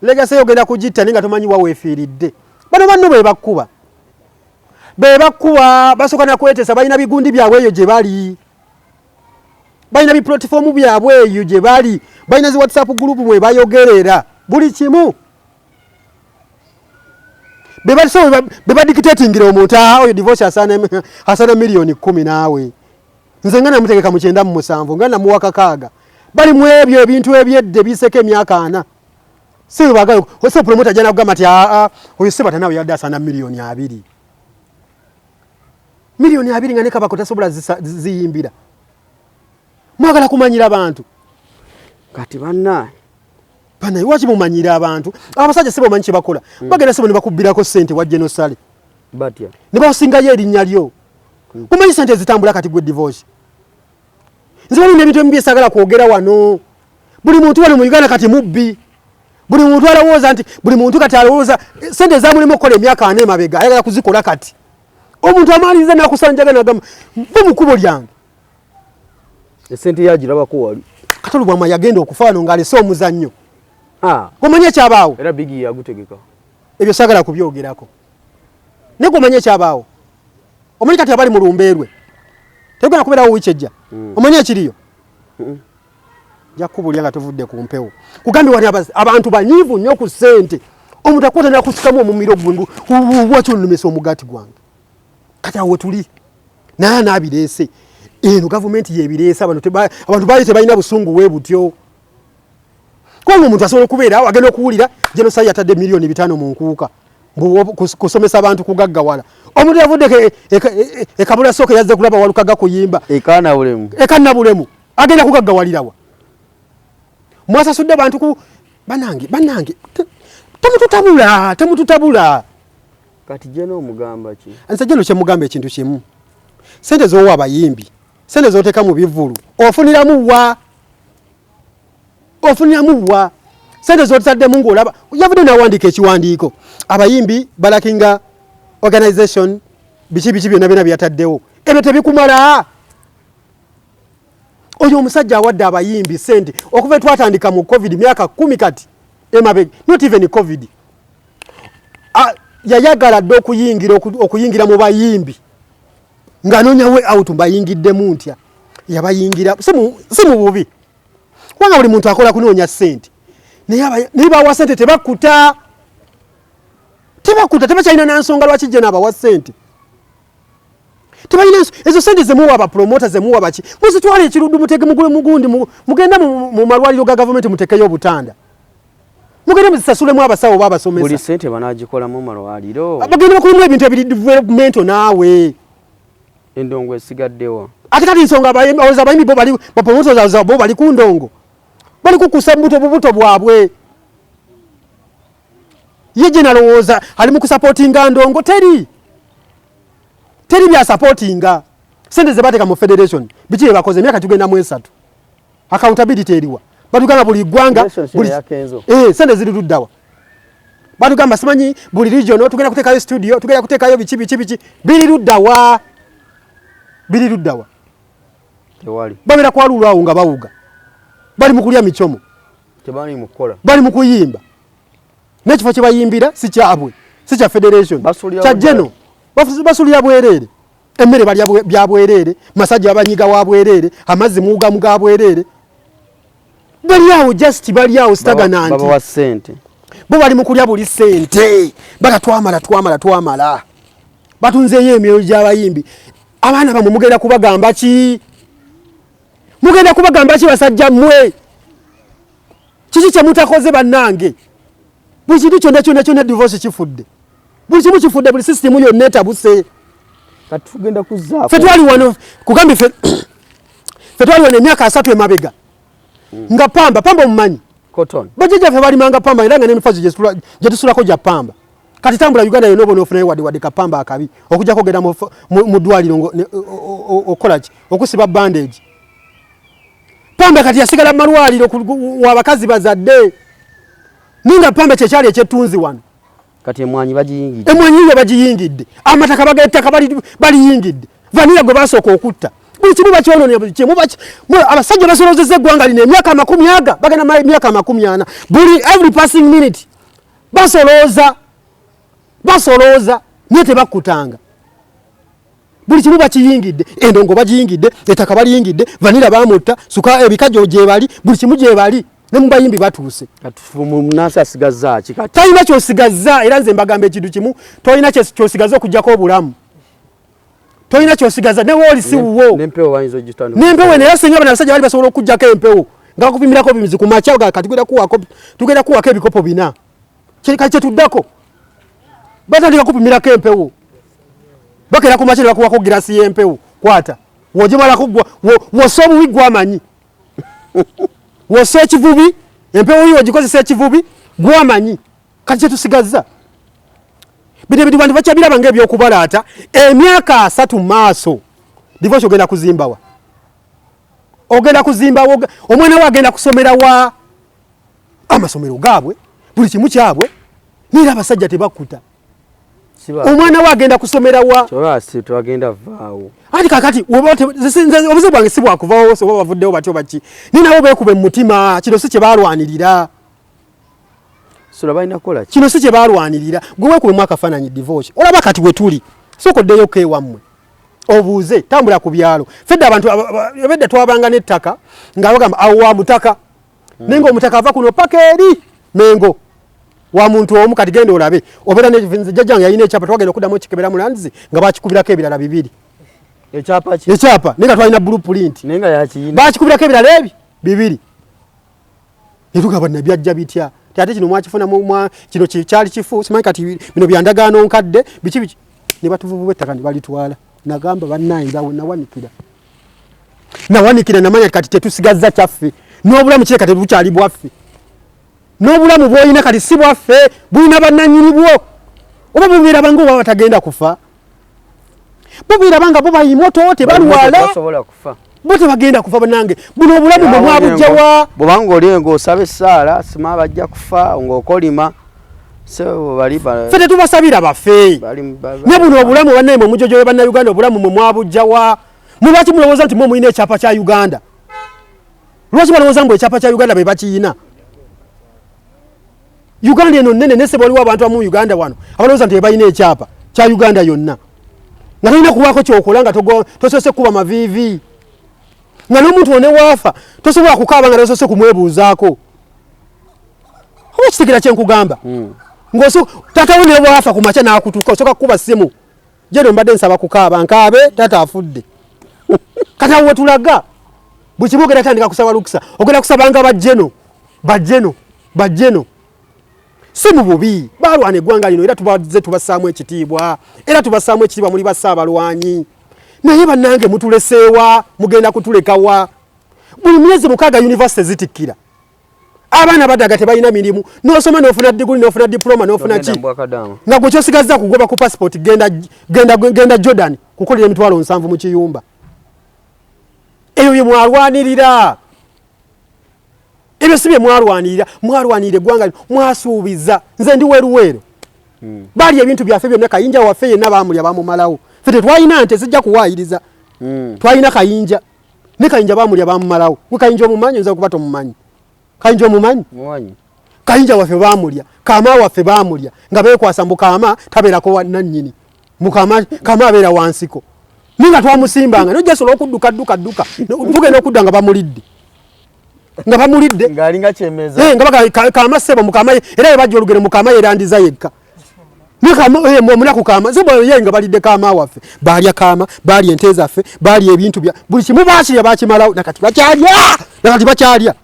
Legacy yo ogenda kugitta naye nga tomanyi wa weefiiridde. Bano banno be bakkuba, be bakkuba, basooka nakwetesa. Balina bigundi byabwe eyo gye bali, balina biplatform byabwe eyo gye bali, balina zi WhatsApp group mwe bayogerera buli kimu. Be badictatingira omuntu, "Ah, oyo Divorce asana miliyoni 10, naawe nze nga namutegeka mu 97 nga namuwa 6." Bali mu ebyo ebintu ebyedde biseko emyaka 40. Si bwe ose promoter ajja nakugamba nti, "Aa, oyo Sebata naawe yadde asana miliyoni 20, miliyoni 20," nga ne Kabaka tasobola ziyimbira. Mwagala kumanyira abantu. Kati banna Banaye, waki mumanyira abantu? Abasajja si bomanyi kyebakola. Bagenda sebo ne bakubbirako ssente wa Genosale. Batya? Ne basingayo erinnya lyo. Kumanyi sente ezitambula kati gwe Divorce. Nze waliwo n'ebintu ebimu byesagala kwogera wano. Buli muntu wano mu Uganda kati mubbi. Buli muntu alowooza nti, buli muntu kati alowooza sente ezamulimu okukola emyaka 40 emabega ayagala kuzikola kati. Omuntu amaliriza nakusanjaga nagamba bo mu kkubo lyange. Esente yagirabako wali. Katolu bwama yagenda okufa wano ng'alese omuzannyo. Omanyi ekyabaawo? Era Biggie yagutegeka. Ebyo saagala kubyogerako, naye gwe omanyi ekyabaawo? Omanyi kati abali mu lumbeerwe tegenda kubeerawo wiiki ejja? Omanyi ekiriyo? Nja kukubulya nga tuvudde ku mpewo. Kugambye wali abantu banyiivu nnyo ku ssente. Omuntu akwata nakusikamu omumiro gwe ngu waki onumisa omugaati gwange? Kati awo wetuli, naye anaabireese eno gavumenti yebireese. Abantu baali tebalina busungu we butyo, kubanga omuntu asobola okubeera awo agenda okuwulira Genocide yatadde miliyoni 5 mu nkuuka kusomesa abantu kugaggawala. Omuntu yavudde ekabula sooka yazze kulaba Walukaga kuyimba. Ekanabulemu. Ekanabulemu agenda kugaggawalirawa? Mwasasudde bantu ku banange, banange, temututabula, temututabula. Kati Geno omugamba ki? Nze Geno kyemugamba ekintu kimu: sente zowa abayimbi, sente zoteeka mu bivulu, ofuniramu wa? Ofuniramu wa sente zotaddemu? Ngaolaba yavudde nawandiika ekiwandiiko, abayimbi balackinga organization, biki biki byonna byonna byataddewo. Ebyo tebikumala. Oyo omusajja awadde abayimbi sente okuva twatandika mu COVID myaka 10 kati emabega. Not even COVID, yayagala dde okuyingira mu bayimbi ng'anoonya way out. Mbayingiddemu ntya? Yabayingira si mu bubi, kubanga buli muntu akola kunoonya ssente, naye bawa ssente tebakuta, tebakuta, tebakyalina nansonga lwaki jje naabawa ssente. Tebalina ezo sente zemuwa abapromota, zemuwa baki, muzitwala ekiruddu, mutege mugule mugundi, mugende mu malwaliro ga gavumenti mutekeyo obutanda, mugende muzisasulemu abasawo oba abasomesa. Buli sente banagikolamu malwaliro. Bagende bakolemu ebintu ebiri developmental naawe. Endongo esigaddewo. Ate kati nsonga abawoza abayimbi bo bali bapromoters, bo bali ku ndongo, bali kukusa buto bubuto bwabwe. Ye gye nalowooza ali mu kusupportinga ndongo, teri teri byasupportinga. Sente ze bateeka mu federation, biki bye bakoze? Emyaka tugenda mu 3, accountability eriwa? Batugamba buli ggwanga sente ziri luddawa? Batugamba simanyi buli region tugenda kuteekayo studio, tugenda kuteekayo biki biki biki, biri luddawa? Biri luddawa? Tewali. Babeera kwalulwawo nga bawuga, bali mu kulya micomo. Tebali mu kukola. Bali mu kuyimba n'ekifo kye bayimbira si kyabwe, si kya federation, kya Geno. Basulira bwereere, emmere balya bya bwereere, masajja babanyiga wa bwereere, amazzi muwugamu ga bwereere. Bali awo, just bali awo stagnant. Babawa ssente. Bo bali mu kulya buli ssente. Baga twamala, twamala, twamala. Batunzeeyo emyoyo gy'abayimbi. Abaana bamwe mugenda kubagamba ki? Mugenda kubagamba ki, basajja mmwe? Kiki kyemutakoze bannange? Buli kintu kyonna kyonna kyonna Divorce kifudde, buli kimu kifudde, buli sisitimu yonna etabuse. Kati tugenda kuzzaako. Fe twali wano kugambye, fe twali wano emyaka 30 emabega nga pamba, pamba omumanyi? Cotton. Bajjajjaffe balimanga pamba, era nga n'emifazi gye tusulako gya pamba. Kati tambula Uganda yonna oba ofunayo wadde wadde kapamba akabi okujjako ogenda mu ddwaliro okukola ki, okusiba bandage. Pamba kati yasigala mu malwaliro wabakazi bazadde, ninga pamba kyekyali ekyettunzi wano. Kati emwanyi bagiyingidde, emwanyi yo bagiyingidde, amataka bagattaka baliyingidde, vanira gwe basooka okutta, buli kimu bakyononera, buli kimu. Abasajja basolozezza eggwanga lino emyaka 40, bagenda myaka 40. Buli every passing minute basolooza, basolooza, naye tebakkutanga. Buli kimu bakiyingidde, endongo bagiyingidde, ettaka baliyingidde, vanira bamutta, suka ebikajjo gyebali, buli kimu gyebali, ne mubayimbi batuuse. Munansi asigazza ki kati? Talina kyosigazza. Era nze mbagamba ekintu kimu, tolina kyosigazza okugjako obulamu. Tolina kyosigaza newooli si wuwo. N'empewo bayinza ogitandika. N'empewo. Naye singa bano abasajja bali basobola okugjako empewo nga bakupimirako bimizi ku makya ga kati tugenda kuwako ebikopo 4. Kati kyetuddako batandika kupimirako empewo, bakera ku makya ne bakuwako girasi y'empewo, kwata wogimalako wossa obubi gwamanyi, wossa ekivubi, empewo yo ogikozesa ekivubi gwamanyi. Kati kyetusigazza bino ebintu bantu bakyabiraba nga ebyokubalaata. Emyaka 30 maaso, divorce, ogenda kuzimbawa? Ogenda kuzimbawa? Omwana we agenda kusomera wa? Amasomero gaabwe, buli kimu kyabwe, naye abasajja tebakkuta. Omwana we agenda kusomera wa? Twagenda vaawo. Ati kakati obuzibu bwange si bwakuvawo, oba bavuddewo batyo baki, naye nabo beekuba emutima. Kino si kye balwanirira. Sula balina kukola ki? Kino si kye balwanirira. Gwe weekubemu akafaananyi, divorce, olaba kati we tuli. Sooka oddeyo ewammwe obuuze, tambula ku byalo. Fedde abantu ebedda twabanga n'ettaka nga bagamba awo wa mutaka, naye nga omutaka ava kuno paka eri Mengo wa muntu omu. Kati genda olabe obeera jjajjange yalina ekyapa, twagenda okuddamu okikebera mu lands nga bakikubirako ebirala bibiri. Ekyapa ki? Ekyapa, naye nga twalina blueprint. Naye nga yakiyina. Bakikubirako ebirala ebi bibiri, netugamba nabyajja bitya? Ti ate kino mwakifuna kino kyali kifu, simanyi kati bino byandagaano nkadde, biki biki, ne batuvububa ettaka ne balitwala. Nagamba bannaye, nze awo nawanikira, nawanikira, namanya kati tetusigazza kyaffe. N'obulamu kireka tebukyali bwaffe, n'obulamu bw'olina kati si bwaffe, bulina bannanyini bwo. Oba bubeera banga oba batagenda kufa, bubeera banga bo bayimoto tebalwala. Basobola kufa. Bo tebagenda kufa. Bannange, buno obulamu bwe mwabujja wa? Bwobanga oli ng'osaba essaala sima bajja kufa ng'okolima sebo bali Ffe tetubasabira bafe. Ne buno obulamu, bannaye, mwe mujojoye Bannayuganda, obulamu mwe mwabujja wa? Mulwaki mulowooza nti mwe mulina ekyapa kya Uganda? Lwaki balowooza mbu ekyapa kya Uganda be bakiyina? Uganda eno nene, nese waliwo abantu abamu mu Uganda wano abalowooza nti bebalina ekyapa kya Uganda yonna, nga tolina kubaako kyokola nga tosoose kukuba maviivi, nga n'omuntu one waafa tosobola kukaaba nga tosoose kumwebuuzaako. Oba kitegera kyenkugamba? Ng'oso taata we ne bwafa ku makya n'akutuka, osooka kukuba ssimu, jeno mbadde nsaba kukaaba, nkaabe, taata afudde. Kati awo wetulaga buli kimu ogenda tandika kusaba lukusa, ogenda kusabanga bajjeno, bajjeno, bajjeno. Si mu bubi, balwana eggwanga lino, era tubazze tubassaamu ekitiibwa, era tubassaamu ekitiibwa, muli bassa abalwanyi. Naye bannange, mutuleseewa? Mugenda kutulekawa? Buli myezi 6 yunivasite zitikkira abaana, badaga tebalina mirimu. Nosoma nofuna diguli, nofuna diploma, nofuna ki, nga gwe kyosigazza kugoba ku passport, genda, genda, genda Jordan kukolera 70,000 mu kiyumba. Ebyo bye mwalwanirira? Ebyo si bye mwalwanirira. Mwalwanirira eggwanga lino, mwasuubiza. Nze ndi weruweero. Baali ebintu byaffe byonna, Kayinja waffe yenna bamulya, bamumalawo. Ffe tetwalina nte, zijja kuwaayiriza. Twalina Kayinja, ne Kayinja bamulya, bamumalawo. Gwe Kayinja omumanyi? Oyinza kuba tomumanyi. Kayinja omumanyi? Mumanyi. Kayinja waffe bamulya, Kaama waffe bamulya, nga bekwasa mbu Kaama tabeerako nannyini, mbu Kaama abeera wansiko, naye nga twamusimbanga nojasobola okudduka dduka dduka, tugenda okudda nga bamulidde, nga bamulidde. Ng'alinga kyemeza. Eh, nga baga Kaama ssebo mukama, era bwe bajja olugero, mukama yerandiza yekka. Omunaku Kaama ye nga balidde Kaama waffe, baalya Kaama, baalya ente zaffe, baalya ebintu bya buli kimu, bakirya bakimalawo, nakati bakyalya, nakati bakyalya.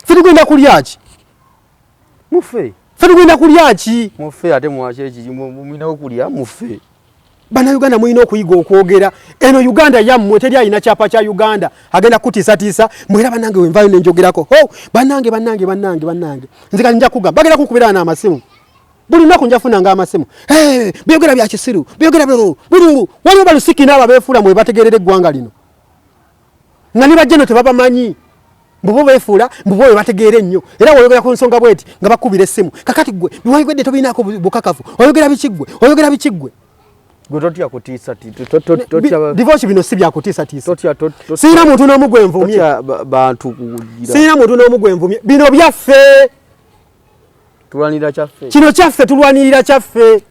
Ffe tugenda kulya ki? Mufe. Ffe tugenda kulya ki? Mufe, ate mwaki ekiri mulina okulya mufe. Bannayuganda, mulina okuyiga okwogera. Eno Uganda yammwe, teri alina kyapa kya Uganda agenda kutiisatiisa. Mwera bannange, wenvayo nenjogerako, ho bannange, bannange, bannange, bannange, nze kati nja kugamba bagenda kukubira n'amasimu. Buli lunaku njafunanga amasimu, "Hey, byogera bya kisiru, byogera bululu." Waliwo balusiki n'abo abeefuula mwe bategeerera eggwanga lino, nga ne bajja no tebabamanyi, mbubo beefuula mbubo bwe bategeera ennyo. Era woyogera ku nsonga bweti nga bakubira essimu, "Kakati gwe biwayogedde tobinaako bukakafu, oyogera biki ggwe, oyogera biki ggwe?" Gwe totya kutiisa totya? Divorce, bino si byakutiisatiisa. Totya Sirina muntu n'omu gwe nvumye. Totya bantu kugira? Sirina muntu n'omu gwe nvumye. Bino byaffe. Tulwanira kyaffe. Kino kyaffe, tulwanirira kyaffe.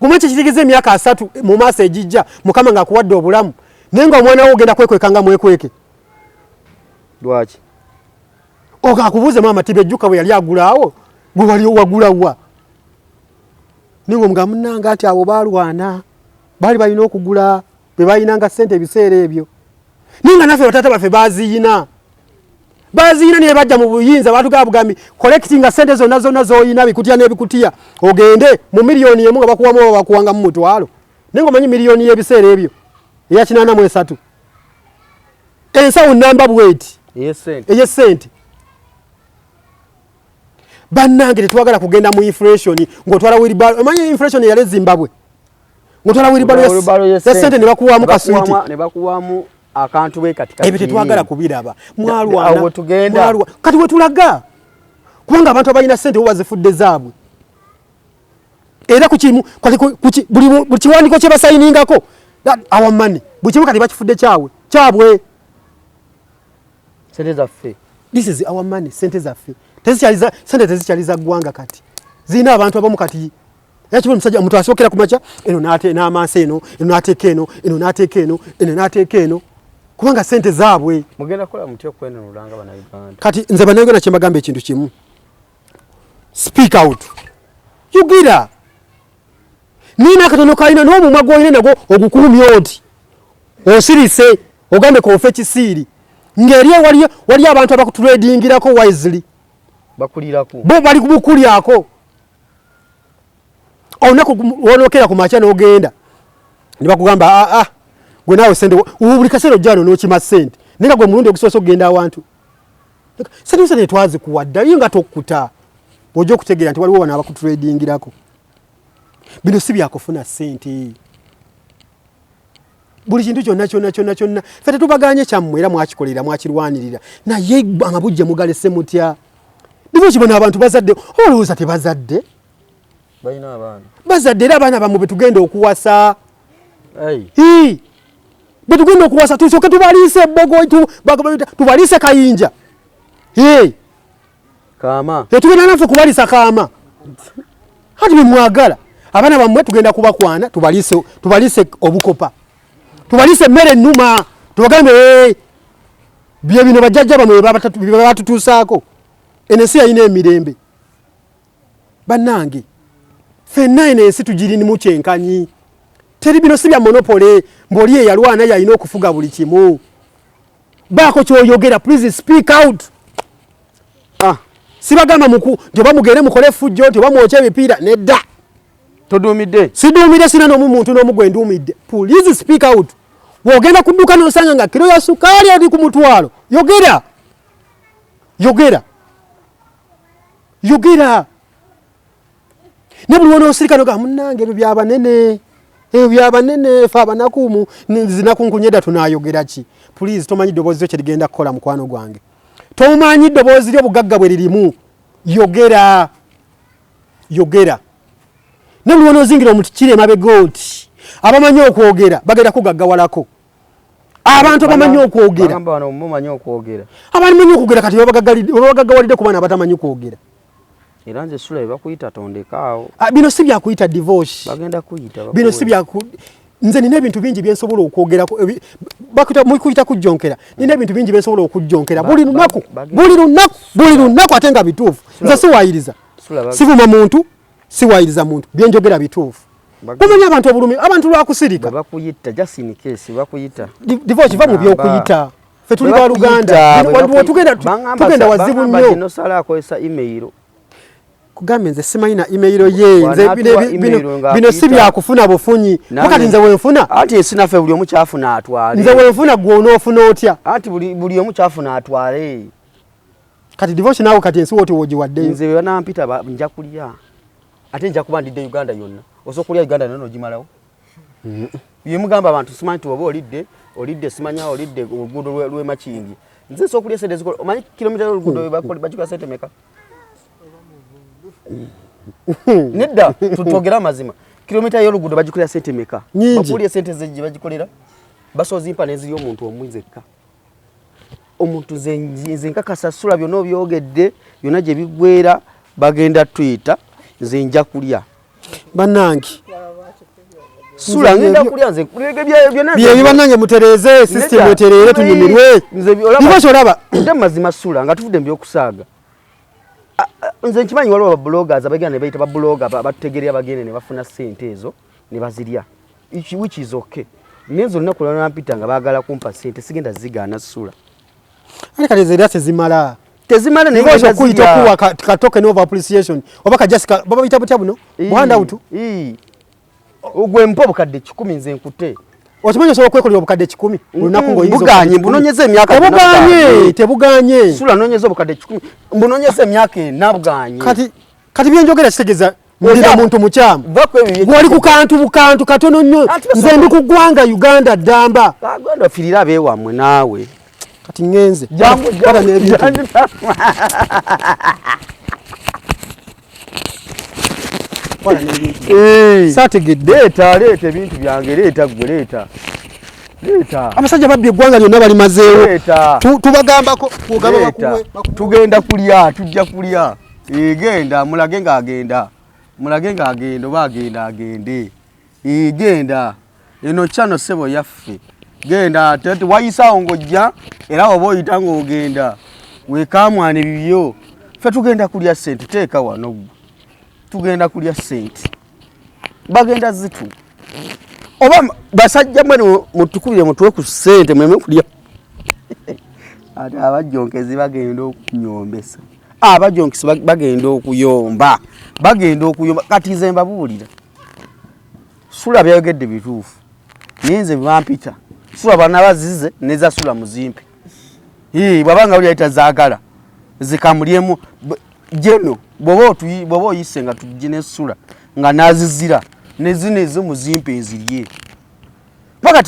Guma kyekitegeeza emyaka 30 mu maaso egijja, Mukama ng'akuwadde obulamu, naye nga omwana wo ogenda kwekweka nga mwekweke. Lwaki? Akubuuze, "Maama, Tibejjuka bwe yali agulaawo, gwe wali wagulawa?" Naye nga omugamba, "Munnange, ati abo baalwana, baali balina okugula bwe balinanga ssente ebiseera ebyo." Naye nga naffe bataata baffe baziyina, baziyina, naye bajja mu buyinza batugaba bugambi, "Collectinga ssente zonna zonna z'oyina, bikutiya n'ebikutiya, ogende mu miliyoni 1 nga bakuwamu oba bakuwangamu 500." Naye nga omanyi miliyoni y'ebiseera ebyo eya 83, ensawo namba bweti ey'essente. Ey'essente. Bannange, tetwagala kugenda mu inflation ng'otwala wheelbarrow. Omanyi inflation eyali e Zimbabwe, ng'otwala wheelbarrow ya sente ne bakuwaamu kaswiti. Ne bakuwaamu akantu bwe kati. Ebyo tetwagala kubiraba. Mwalwana. Awo wetugenda. Kati wetulaga, kubanga abantu abalina sente bo bazifudde zaabwe. Era kukimu kati buli kiwandiiko kye basayiningako, our money, buli kimu kati bakifudde kyabwe kyabwe. Sente zaffe. This is our money. Sente zaffe tezikyali sente, tezikyali za ggwanga, kati zirina abantu abamu. Kati era kiba omusajja omuntu asookera ku makya eno n'amansa eno, eno n'ateeka eno, eno n'ateeka eno, eno n'ateeka eno, kubanga sente zaabwe. Mugenda kukola mutya okwenunula nga Bannayuganda? Kati nze Bannayuganda kyembagamba ekintu kimu: speak out, yugira nina akatono kalina n'omumwa gwolina nagwo ogukuumye oti osirise, ogambe kofe kisiiri ng'eri waliyo waliyo abantu abakutradingirako wisely. Bakulirako. Bo bali kubukulyako. Olunaku lwonokera ku makya n'ogenda ne bakugamba, "Ah, ah, gwe naawe sente buli kaseera ojja wano n'okima sente." Naye nga gwe mulundi ogusoose okugenda awantu, sente sente twazikuwa dda, ye nga tokkuta. Ojja okutegeera nti waliwo wano abakutradingirako. Bino si byakufuna sente. Buli kintu kyonna kyonna kyonna kyonna ffe tetubaganye kyammwe, era mwakikolera, mwakirwanirira, naye amabujje mugalese mutya? Nibo kibona abantu bazadde, olowooza tebazadde? Balina abaana. Bazadde, era abaana bammwe betugenda okuwasa. Hey. Ii, betugenda okuwasa, tusooke tubaliise ebbogo, tubaliise kayinja. Ii, Kaama. Tetugenda naffe kubalisa kaama. Kati bemwagala abaana bammwe tugenda kubakwana, tubaliise, tubaliise obukopa, tubaliise emmere ennuma, tubagambe, "Eh, bye bino bajjajja bamwe bye batutuusaako." Eno ensi yalina emirembe. Bannange, ffenna eno ensi tugirinimu kyenkanyi. Teri, bino si bya monopoly ng'oli eyalwana yalina okufuga buli kimu. Baako kyoyogera, please speak out. Ah, sibagamba muku nti oba mugende mukole effujjo, nti oba mwokye emipiira, nedda. Toduumidde. Siduumire, sina n'omu muntu n'omu gwe nduumidde. Please speak out. Bw'ogenda ku dduka n'osanga nga kiro ya sukaali eri ku 500, yogera, yogera, yogera. Ne buli wonoosirika noga, "Munnange, ebyo byabanene, ebyo byabanene, fe abanaku mu zinakunkunyedda tunayogera ki?" Please, tomanyi ddoboozi lyo kyerigenda kukola. Mukwano gwange, tomanyi ddoboozi lyo bugagga bwe lirimu. Yogera, yogera. Ne buli wonoozingira omuti kiri emabega oti, abamanyi okwogera bagenda kugaggawalako. Abantu abamanyi okwogera. Bagamba wano mumanyi okwogera. Abamanyi okwogera kati babagaggawalidde ku baana abatamanyi kwogera. Era nze sula bakuyita, tondekaawo. Ah, bino si byakuyita divorce. Bagenda kuyita. Bino si byaku. Nze nina ebintu bingi byensobola okwogerako, bakuyita kujjonkera. Nina ebintu bingi byensobola okujjonkera buli lunaku, buli lunaku, buli lunaku, ate nga bituufu. Nze siwayiriza, sivuma muntu, siwayiriza muntu, byenjogera bituufu. Omanyi abantu obulumi, abantu lwakusirika. Bakuyita just in case bakuyita. Divorce, va mu byokuyita. Ffe tuli baluganda, tugenda wazibu nnyo. Nosala akozesa email. Kugambe nze simanyi na email ye. Nze bino si byakufuna bufunyi. Wakati nze wenfuna. Anti ensi naffe buli omu kyafuna atwale. Nze wenfuna, gwe onoofuna otya? Anti buli omu kyafuna atwale. Kati divorce naawe, kati ensi woti wogiwaddeyo. Nze bwe banampita nja kulya. Ate nja kuba ndidde Uganda yonna. Osobola okulya Uganda yonna n'ogimalawo? Bye mugamba abantu simanyi nti oba olidde, olidde simanya olidde oluguudo lw'e Makindye. Nze nsobola okulya sente ezikola, omanyi kilomita y'oluguudo bagikola sente meka? Nedda, twogere amazima. Kilomita y'oluguudo bagikolera sente meka? Bakulya sente ze bagikolera? Basobola zimpa ne zirya omuntu omu nzekka. Omuntu nze nkakasa sula byonna obyogedde, byonna gye biggweera bagenda tuyita, nze nja kulya. Bannange. Sula ngenda kulya nze byonna. Byebyo bannange mutereeze system etereere tunyumirwe. Nze olaba. Nze mazima sula nga tuvudde mu by'okusaaga. Nze nkimanyi waliwo ba bloggers abagenda ne bayita ba blogger batutegeerera bagende ne bafuna ssente ezo ne bazirya. Which is okay. Naye nze olunaku lwalala mpita nga baagala kumpa ssente sigenda zigaana sula. Ate kati ezo era tezimala. Tezimala naye ngenda zirya. Okuwa ka token of appreciation oba ka just baba bayita butya buno? Handout. Ogwe mpa obukadde 1,000 nze nkute. Okimanyi osobola okwekolera obukadde 1,000 olunaku ng'oyinza Buganye, mbunonyeza emyaka Tebuganye, tebuganye. Sula nonyeza obukadde 1,000, mbunonyeza emyaka ena buganye. Kati byenjogera kitegeeza ndina muntu mukyamu. Wali ku kantu bukantu katono nnyo. Nze ndi ku ggwanga Uganda ddamba. Agenda ofiirira abeewammwe naawe. Kati ŋŋenze. Jangu, jangu, jangu. Saategedde. Leeta, leeta ebintu byange, leeta ggwe, leeta. Leeta. Abasajja babbye eggwanga lyonna balimazeewo. Leeta. Tubagambako, kwogamba bakuwe. Tugenda kulya, tujja kulya. Genda, mulage ng'agenda. Mulage ng'agenda oba agenda agende. Genda. Eno channel ssebo yaffe. Genda, wayisaawo ng'ojja era oba oyita ng'ogenda. Weekaamwana ebibyo. Ffe tugenda kulya ssente, teeka wano ggwe. Tugenda kulya ssente. Bagenda zitu. Oba basajja mmwe mutukubire mutuwe ku ssente muleme kulya. Ate abajjonkezi bagenda okunyombesa. Abajjonkezi bagenda okuyomba. Bagenda okuyomba. Kati nze mbabuulira. Sula byayogedde bituufu. Naye nze bampita. Sula bana bazize neza sula muzimpe. Bw'aba nga buli tazaagala. Zikamulyemu jeno bw'oba oyise nga tujje ne sula nga nazizira ne zino ezo muzimpe ezirye. Paka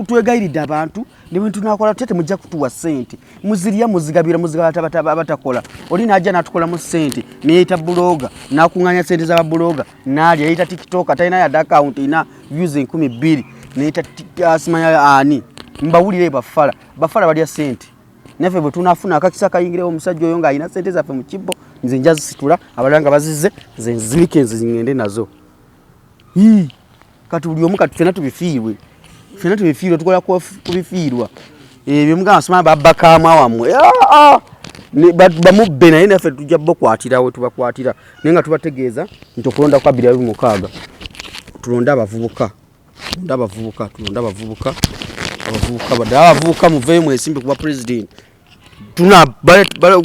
twegayiridde abantu ne bwe tunaakola tutya temujja kutuwa ssente. Muzirya muzigabira muzigabira abatakola. Oli n'ajja n'atukolamu ssente ne yeeyita buloga n'akuŋŋaanya ssente za babuloga n'alya yeeyita TikTok talina yadde account erina views 2000 ne yeeyita simanya ani. Mbawulire bafala. Bafala balya ssente. Naffe bwe tunaafuna akakisa kayingirewo omusajja oyo ng'alina ssente zaffe mu kibbo, nze nja zisitula, abalala nga bazizze, nze nzibike nze ŋŋende nazo. Kati buli omu kati ffenna tubifiirwe. Ffenna tubifiirwe, tukola kubifiirwa. Ebyo mugamba sima babba kaamwa wammwe. Bamubbe naye naffe tujja bokwatira we tubakwatira. Naye nga tubategeeza nti okulonda kwa 2026 tulonde abavubuka. Tulonde abavubuka, tulonde abavubuka. Abavubuka baddala abavubuka muveeyo mwesimbe kuba president. Tuna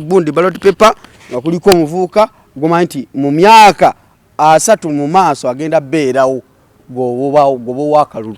gundi ballot paper nga kuliko omuvubuka gw'omanyi nti mu myaka 30 mu maaso agenda beerawo gw'oba owa akalulu.